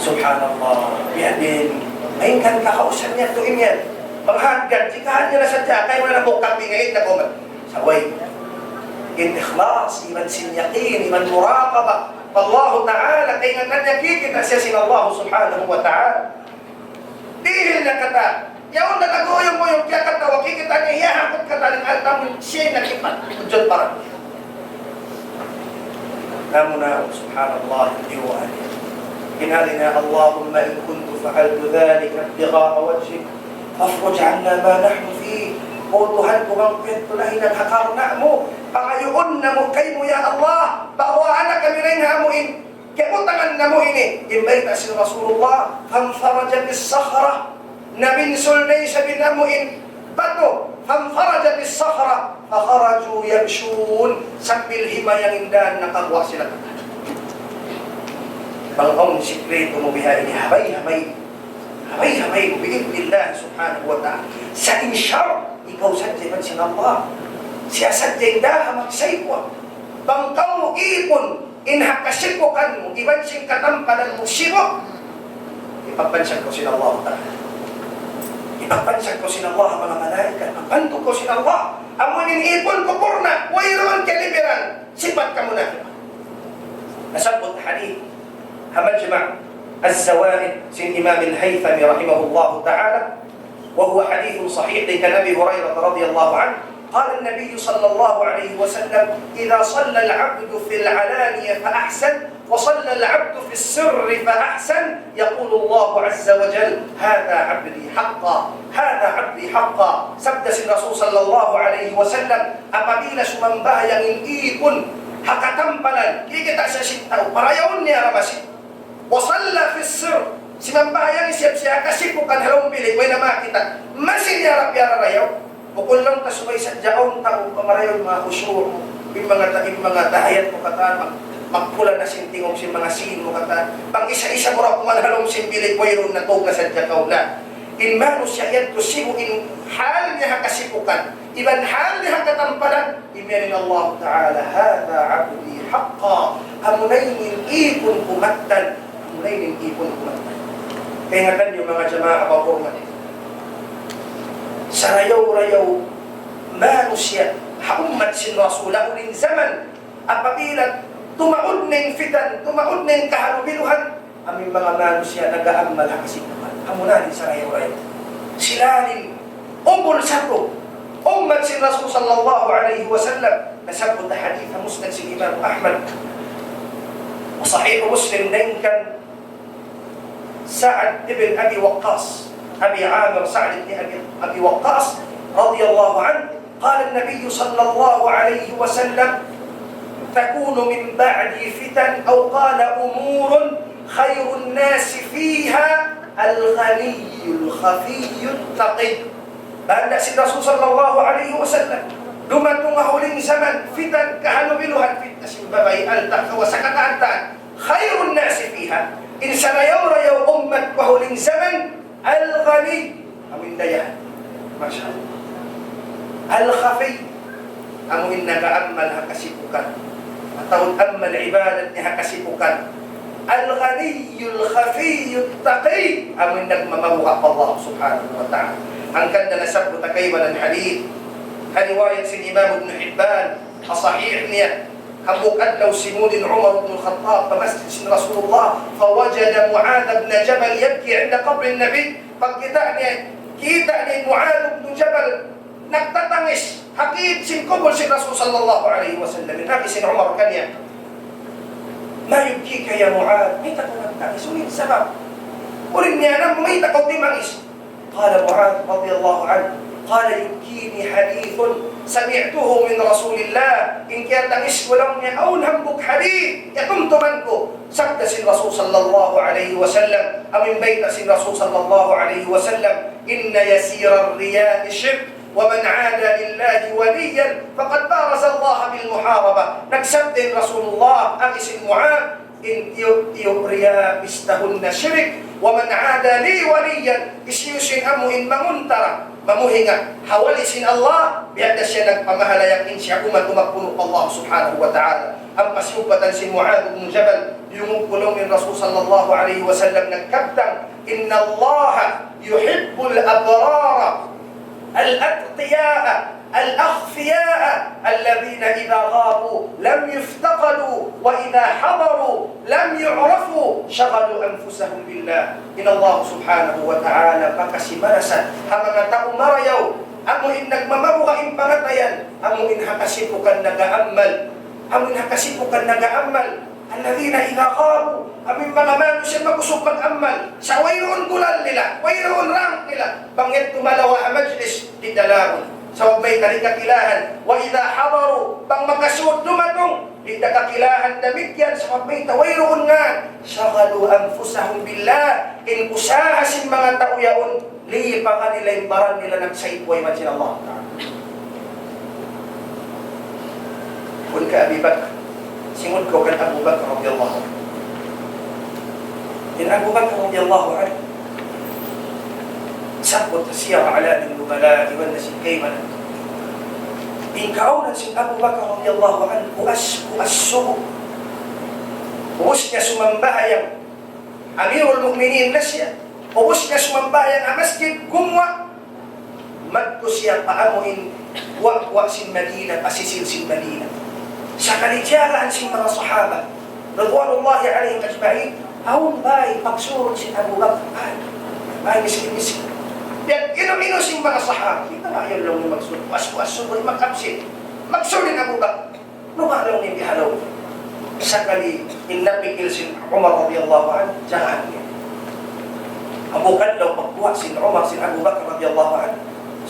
Subhanallah. Biya' diin. Main kan kakausan niya tuud imiyan. Panghadgat, jika hanya na sadja, kaymu na bukal, bingay na kuman. Sa' way. In ikhlas, iban sin yaqin, iban muraqabah. Wallahu ta'ala, kaingatan niya, kikita' siya sin Allah subhanahu wa ta'ala. Dihil na katan. Yaun na nag-uyum-uyum, kiyakatawa, kikita' niya, hiyahakut katan in alta' mu, siya in nakipat. Hujjat parang. Namu na, subhanallah, diwali. Hinali na, اللهم إن كنت فعلت ذلك ابتغاء وجهك فافرج عنا ما نحن فيه. O Tuhan ku, bang ku yadtu nahinang ha karna' mu, pangayuun namu' kaymu, ya Allah, bahwa anak kami rin ha amu in kiyabutangan namu' ini. In bayta' sin Rasulullah, فانفرجت الصخرة. Nabinsul na isab in amu in batu, فانفرجت الصخرة فخرجوا يمشون. Sambil himayang in dan, nakaguwa' sila. Bang awn sikritu mu biha ini, habay-habay. Habay-habay mu, bi'idhnillah subhanahu wa ta'ala. Sa' in shart, ikaw sadja iban sin Allah. Siya sadja in daha magsaykuwa. Bang kaw ipun, in ha kasipukan mu, iban sin katampalan mu sibu', ipagbansag kaw sin Allah Ta'ala. Ipagbansag kaw sin Allah, manga malaikat, magbantug kaw sin Allah. Amu in ipun ku purna', wayruun kalimiran, sipat kamunafikan. Nasabbut hadith ha Majma' Az-Zawaid sin Imam Al-Haythami rahimahullahu ta'ala, وهو حديث صحيح, dayn kan Abi Hurairah رضي الله عنه, قال النبي صلى الله عليه وسلم: إذا صلى العبد في العلانية فأحسن، وصلى العبد في السر فأحسن، يقول الله عز وجل: هذا عبدي حقا، هذا عبدي حقا. Sabda sin Rasul sallallahu alayhi wasallam, apabila sumambahayang in ipun ha katampalan, kikita' siya sin tau, parayawun niya ra masi. وصلى في السر, simambahayang isab siya ha kasipukan ha lawm bilik, way na makakita'. Masi niya ra piyarayaw. Bukun laung ta subay sadja, awn tau pamarayaw, manga khushu', in manga ta-, in manga tahiyat mu katan, mag-, magpula na sin tingug sin manga sīn mu katan. Pag isa-isa mu ra kuman ha lawm sin bilik, wayruun na, tug na sadja kaw na. In manusiya' yadtu sibu' in hal niya ha kasipukan, iban hal niya ha katampalan, imiyan in Allah Ta'ala, هذا عبدي حقا. Amuna ini in ipun ku mattan. Amuna ini in ipun ku mattan. Kaingatan niyu, manga jamaa, bahwa sarayaw-rayaw manusiya' ha ummat sin Rasul, ha uli jaman, apabila tumaud na in fitan, tumaud na in kahalubiluhan, amu in manga manusiya' nag-aamal ha kasipukan. Amuna in sarayaw-rayaw. Sila in umul satu. Ummat sin Rasul sallallahu alayhi wasallam, nasabbut ha hadith ha Musnad sin Imam Ahmad. Wa Sahih Muslim, dayn kan Sa'ad ibn Abi Waqqas, Abi Amir Sa'ad ibn Abi, Abi Waqqas, radiyallahu anhu, قال النبي صلى الله عليه وسلم: تكون من بعدي فتن، أو قال: أمور خير الناس فيها الغني الخفي التقي. Bahanda sin Rasul sallallahu alayhi wasallam, dumatung ha huling jaman, fitan, kahalubiluhan, fitna sin babai, alta', kawasa, kataatan. خير الناس فيها, in sarayaw-rayaw ummat ku ha huling jaman, الغني, amu in dayahan. Masha Allah. الخفي, amu in nag-aamal ha kasipukan. Atawa amal ibadat niya ha kasipukan. الغني الخفي التقي, amu in nagmamabuga' pa Allah subhanahu wa ta'ala. Hangkan da nasabbut ha kaibanan hadith, ha riwayat sin Imam Ibn Hibban, ha sahih niya, hambuuk adlaw simud in Umar ibn Khattab pa masjid sin Rasulullah, فوجد معاذ بن جبل يبكي عند قبر النبي. Pagkita' niya, kita' niya in Muadh ibn Jabal nagtatangis ha kid sin kubul sin Rasul sallallahu alayhi wasallam. In agi sin Umar kaniya, ما يبكيك يا معاذ؟ Mayta' kaw nagtangis? Unu in sabab? Unu in niya na, mayta' kaw timangis? قال معاذ رضي الله عنه، قال: يبكيني حديث سمعته من رسول الله. In kiyatangis ku laung niya, awn hambuuk hadith, kiyatumtuman ku. Sabda sin Rasul sallallahu alayhi wasallam, amu in bayta' sin Rasul sallallahu alayhi wasallam, إن يسير الرياء شرك، ومن عادى لله وليا فقد بارز الله بالمحاربة. Nagsabda in Rasulullah, agi sin Muadh, in tiyu'-tiyu' riya' bistahun na shirik. ومن عادى لي وليا, hisiyu-siyu in amu in manguntara, mamuhinga ha wali' sin Allah, biya' da siya nagpamahalayak in siya umatu magpunu' pa Allah subhanahu wa ta'ala. Ampa siyumpatan sin Muadh ibn Jabal, diyungug ku laung in Rasul sallallahu alayhi wasallam nagkabtang, إن الله يحب الأبرار الأتقياء الأخفياء الذين إذا غابوا لم يفتقدوا وإذا حضروا لم يعرفوا شغلوا أنفسهم بالله. In Allah subhanahu wa ta'ala pakasi-marasa ha manga tau marayaw, amu in nagmamabuga' in pangatayan, amu in ha kasipukan nag-aamal, amu in ha kasipukan nag-aamal. الذين إذا غابوا, amu in manga manusiya' makusug mag-amal, sa' wayruun gulal nila, wayruun rank nila, bang yadtu malawa' ha majlis, di' da laung. Sabab mayta', di' kakilahan. وإذا حضروا, bang makasud dumatung, di' da kakilahan, damikkiyan sabab mayta', wayruun ngan. شغلوا أنفسهم بالله, in usaha sin manga tau yaun, lipagan nila in baran nila nagsaypu iban sin Allah Ta'ala. Kun ka Abi Bakr, simud kaw kan Abu Bakr radiyallahu anhu. In Abu Bakr radiyallahu anhu, sabbut ha Siyar A'lam an-Nubala, iban na sin kaibanan. In kaawnan sin Abu Bakr radiyallahu anhu, puas, puas subu. Puas niya sumambahayang, Amirul Mu'minin na siya. Ubus niya sumambahayang ha masjid, gumuwa'. Madtu siya pa amu in guwa'-guwa' sin Madina, pa sisil sin Madina. Sakali diyagahan sin manga sahaba, ridwanullahi alayhim ajma'in, awn bāy pagsurun sin Abu Bakr. Ay, bāy miskin-miskin. Piyag-inu-inu sin manga sahaba. Kita' na yan laung niya magsurun. Puas-puas subu, mag-absent. Magsurun in Abu Bakr. Numa' laung niya bihalaw. Sakali in napikil sin Umar radiyallahu anhu, diyagahan niya. Amu kan laung pagguwa' sin Umar sin Abu Bakr radiyallahu anhu.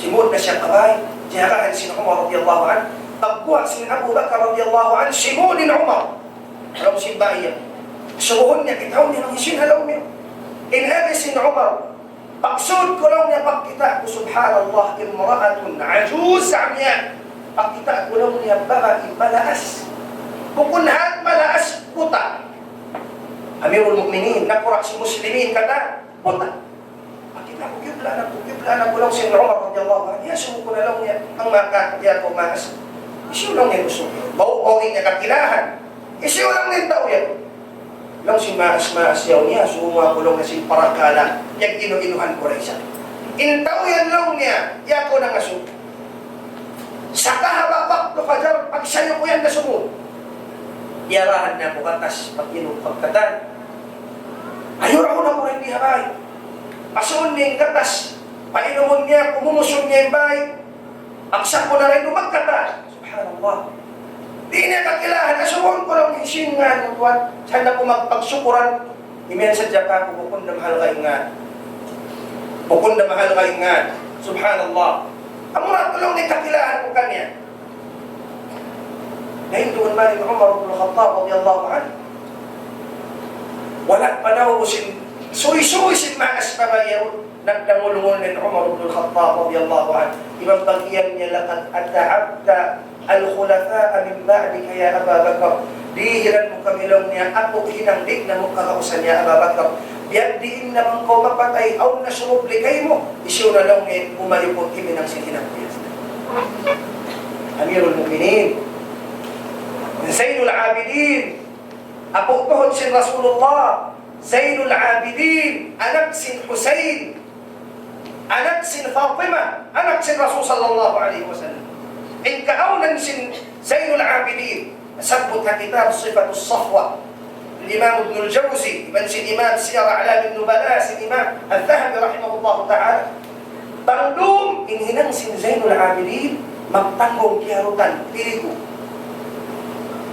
Simud na siya pa bāy, diyagahan sin Umar radiyallahu anhu. Pagguwa' sin Abu Bakr radiyallahu anhu, simud in Umar. Laung sin bāy yan. Subuhun niya, kitaun niya, laung sin halaw niya. In agi sin Umar, pagsud ku laung niya, pagkita' ku, subhanallah, امرأة عجوز عمياء. Pagkita' ku laung niya, babai malaas. Bukun hat malaas, buta. Amirul Mu'minin, nakura' sin Muslimin katan, buta. Pagkita' ku, kiyublaan aku, kiyublaan aku laung sin Umar radiyallahu anhu. Iyasubu ku na laung niya, bang maka, di' aku maas. Hisiyu laung niya usug? Bau-bau niya kakilahan. Hisiyu laung niya in tau yan? Laung sin maas-maas yaun, iyasubu mu aku laung niya sin parakala' piyag-inu-inuhan ku da isab. In tau yan laung niya, di' aku nangasubu. Sa' kahaba' waktu fajar, pagsayu ku yan nasumud. Diyarahan niya aku gatas, pag-inum, pagkatan. Ayurahun aku dayn di ha bāy. Pasuun niya in gatas, painumun niya, pumusun niya in bāy. Aksa ku na rin magkata. Subhanallah. Di' niya kakilahan, asubuhun ku laung in sin ngān mu tuwan. Saan aku magpagsukuran? Imiyan sadja kāku', bukun da mahalga' in ngān. Bukun da mahalga' in ngān. Subhanallah. Amura tuud laung niya kakilahan ku kaniya. Na hinduun man in Umar ibn Khattab radiyallahu anhu. Wala' pa daw sin suysuy sin manga asbab yaun. Nagdangulungul in Umar ibn Khattab radiyallahu anhu. Iban pag-iyan niya, لقد أتعبت الخلفاء من بعدك يا أبا بكر. Dihilan mu kami laung niya, aku hinang di' na mu kagausan ya Aba Bakar. Biya' diin na man kaw mapatay, awn na sumubli kaymu. Hisiyu na laung niya, umayuput himinang sin hinang ku yan. Amirul Mu'minin. Zainul Abidin. Apu' tuhud sin Rasulullah. Zainul Abidin. Anak sin Husayn. Anak sin Fatima, anak sin Rasul sallallahu alayhi wasallam. In kaawnan sin Zainul Abidin, nasabbut ha kitab Sifatus Safwa, Imam Ibnul Jawzi, iban sin Imam Siyar A'lam Nubala, sin Imam Al-Dhahabi rahimahullahu ta'ala. Bang dum in hinang sin Zainul Abidin, magtanggung kiyarutan, tirigu.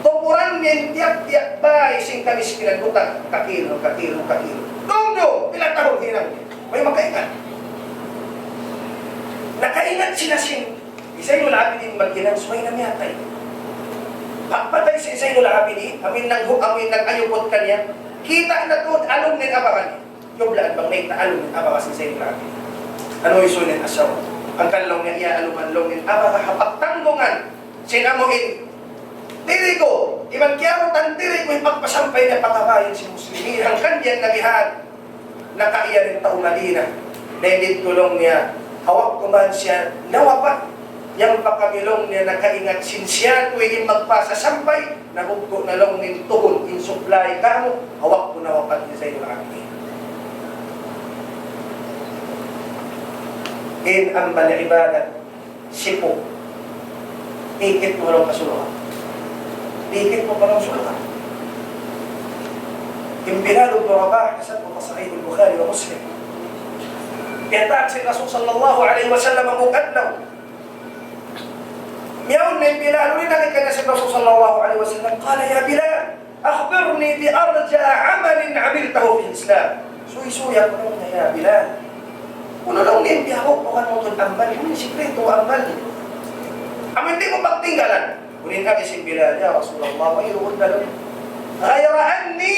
Tukuran niya in tiyap-tiyap bāy sin kamiskinan, butang, kakil, kakil, kakil. Dum-dum, pila tahun hinang niya. Way makaingat. Nakaingat sila sin Zainul Abidin maghinang subay na miyatay. Pagpatay sin Zainul Abidin, amu in naghu-, amu in nag-ayuput kaniya, kita' na tuud alung niya in abaga niya. Yublaan bang mayta' alung niya in abaga sin Zainul Abidin. Unu in isuy niya in asawa? Hangkan laung niya iyaalungan laung niya in abaga ha pagtanggungan sin amu in tirigu, iban kiyarutan tirigu, hipagpasampay niya pa kabayaan sin Muslimin. Hangkan biya' na bihan, nakaiyan in tau Madina. Dayn didtu laung niya, ha waktu man siya nawapat, yan pa kami laung niya nakaingat sin siya tuwi' in magpasasampay, nabugtu' na laung niya in tuhun, in supply kamu, ha waktu nawapat hi Zainul Abidin. In amal ibadat, sipu'. Tikit mu laung pa surga'. Tikit mu pa laung surga'. In Bilal ibn Rabah, nasabbut ha Sahih al-Bukhari wa Muslim. Piyataak sin Rasul sallallahu alayhi wasallam hambuuk adlaw. Miyawn na in Bilal, uli na kaniya sin Rasul sallallahu alayhi wasallam. قال يا بلال، أخبرني بأرجى عمل عملته في الإسلام. Suysuy aku laung niya, ya Bilal. Unu laung niya in biyahukuhan mu tuud amal, unu in sikritu amal. Amu in di' mu pagtinggalan. Unu in agi sin Bilal, ya Rasulullah, wayruun na laung. غير أني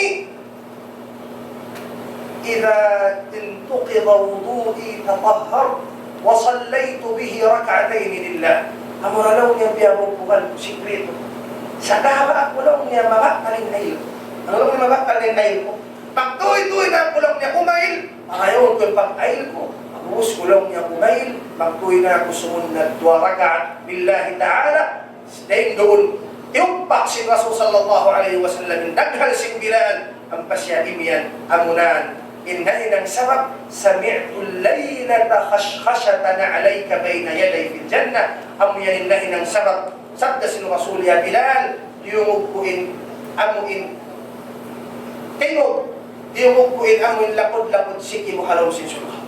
إذا انتقض وضوئي تطهرت وصليت به ركعتين لله. Amura laung niya biyahukuhan ku sikritu. Sagawa' aku laung niya mabatal in ayil ku. Unu laung niya mabatal in ayil ku? Magtuy-tuy na aku laung niya umayil. Ayaw ku in pag-ayil ku. Pag'ubus ku laung niya umayil, magtuy na aku sumunnat duwa rakaat lillahi ta'ala. Dayn duun, tiyugpak sin Rasul sallallahu alayhi wasallam in daghal sin Bilal, ampa siya imiyan, amunan in nahinang sabab, سمعت الليلة خشخشة نعليك بين يدي في الجنة. Amu yan in nahinang sabab, sabda sin Rasul, ya Bilal, diyungug ku in, amu in, tingug, diyungug ku in amu in lakud-lakud siki mu ha lawm sin surga'.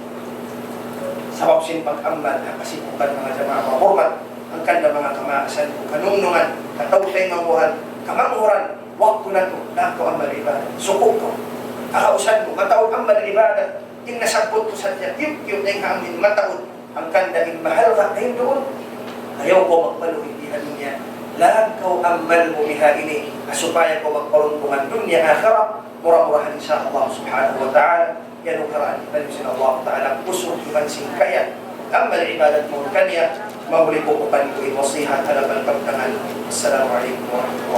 Sabab sin pag-amal, ha kasipukan manga jamaa mahurmat, hangkan da manga kamaasan ku, kanungnungan, kataw-taymanghuran, kamanghuran, waktu natu', natu' amal ibadat. Suku' kaw. Kahausan mu, mataud amal ibadat. In nasabbut ku sadja, tiyup-tiyup dayn ha amu in mataud. Hangkan da in mahalga' dayn duun. Ayaw kaw magpaluhi di ha dunya. Laan kaw amal mu biha ini, ha supaya kaw magparuntungan dunya akhirat. Mura-murahan, insya Allah subhanahu wa ta'ala, iyanugrahan kitaniyu sin Allah ta'ala usug iban sin kaya amal ibadat mawn kaniya. Mahuli pupukan ku in wasihat ha lawm pagtangal. Assalamu alaykum warahmatullahi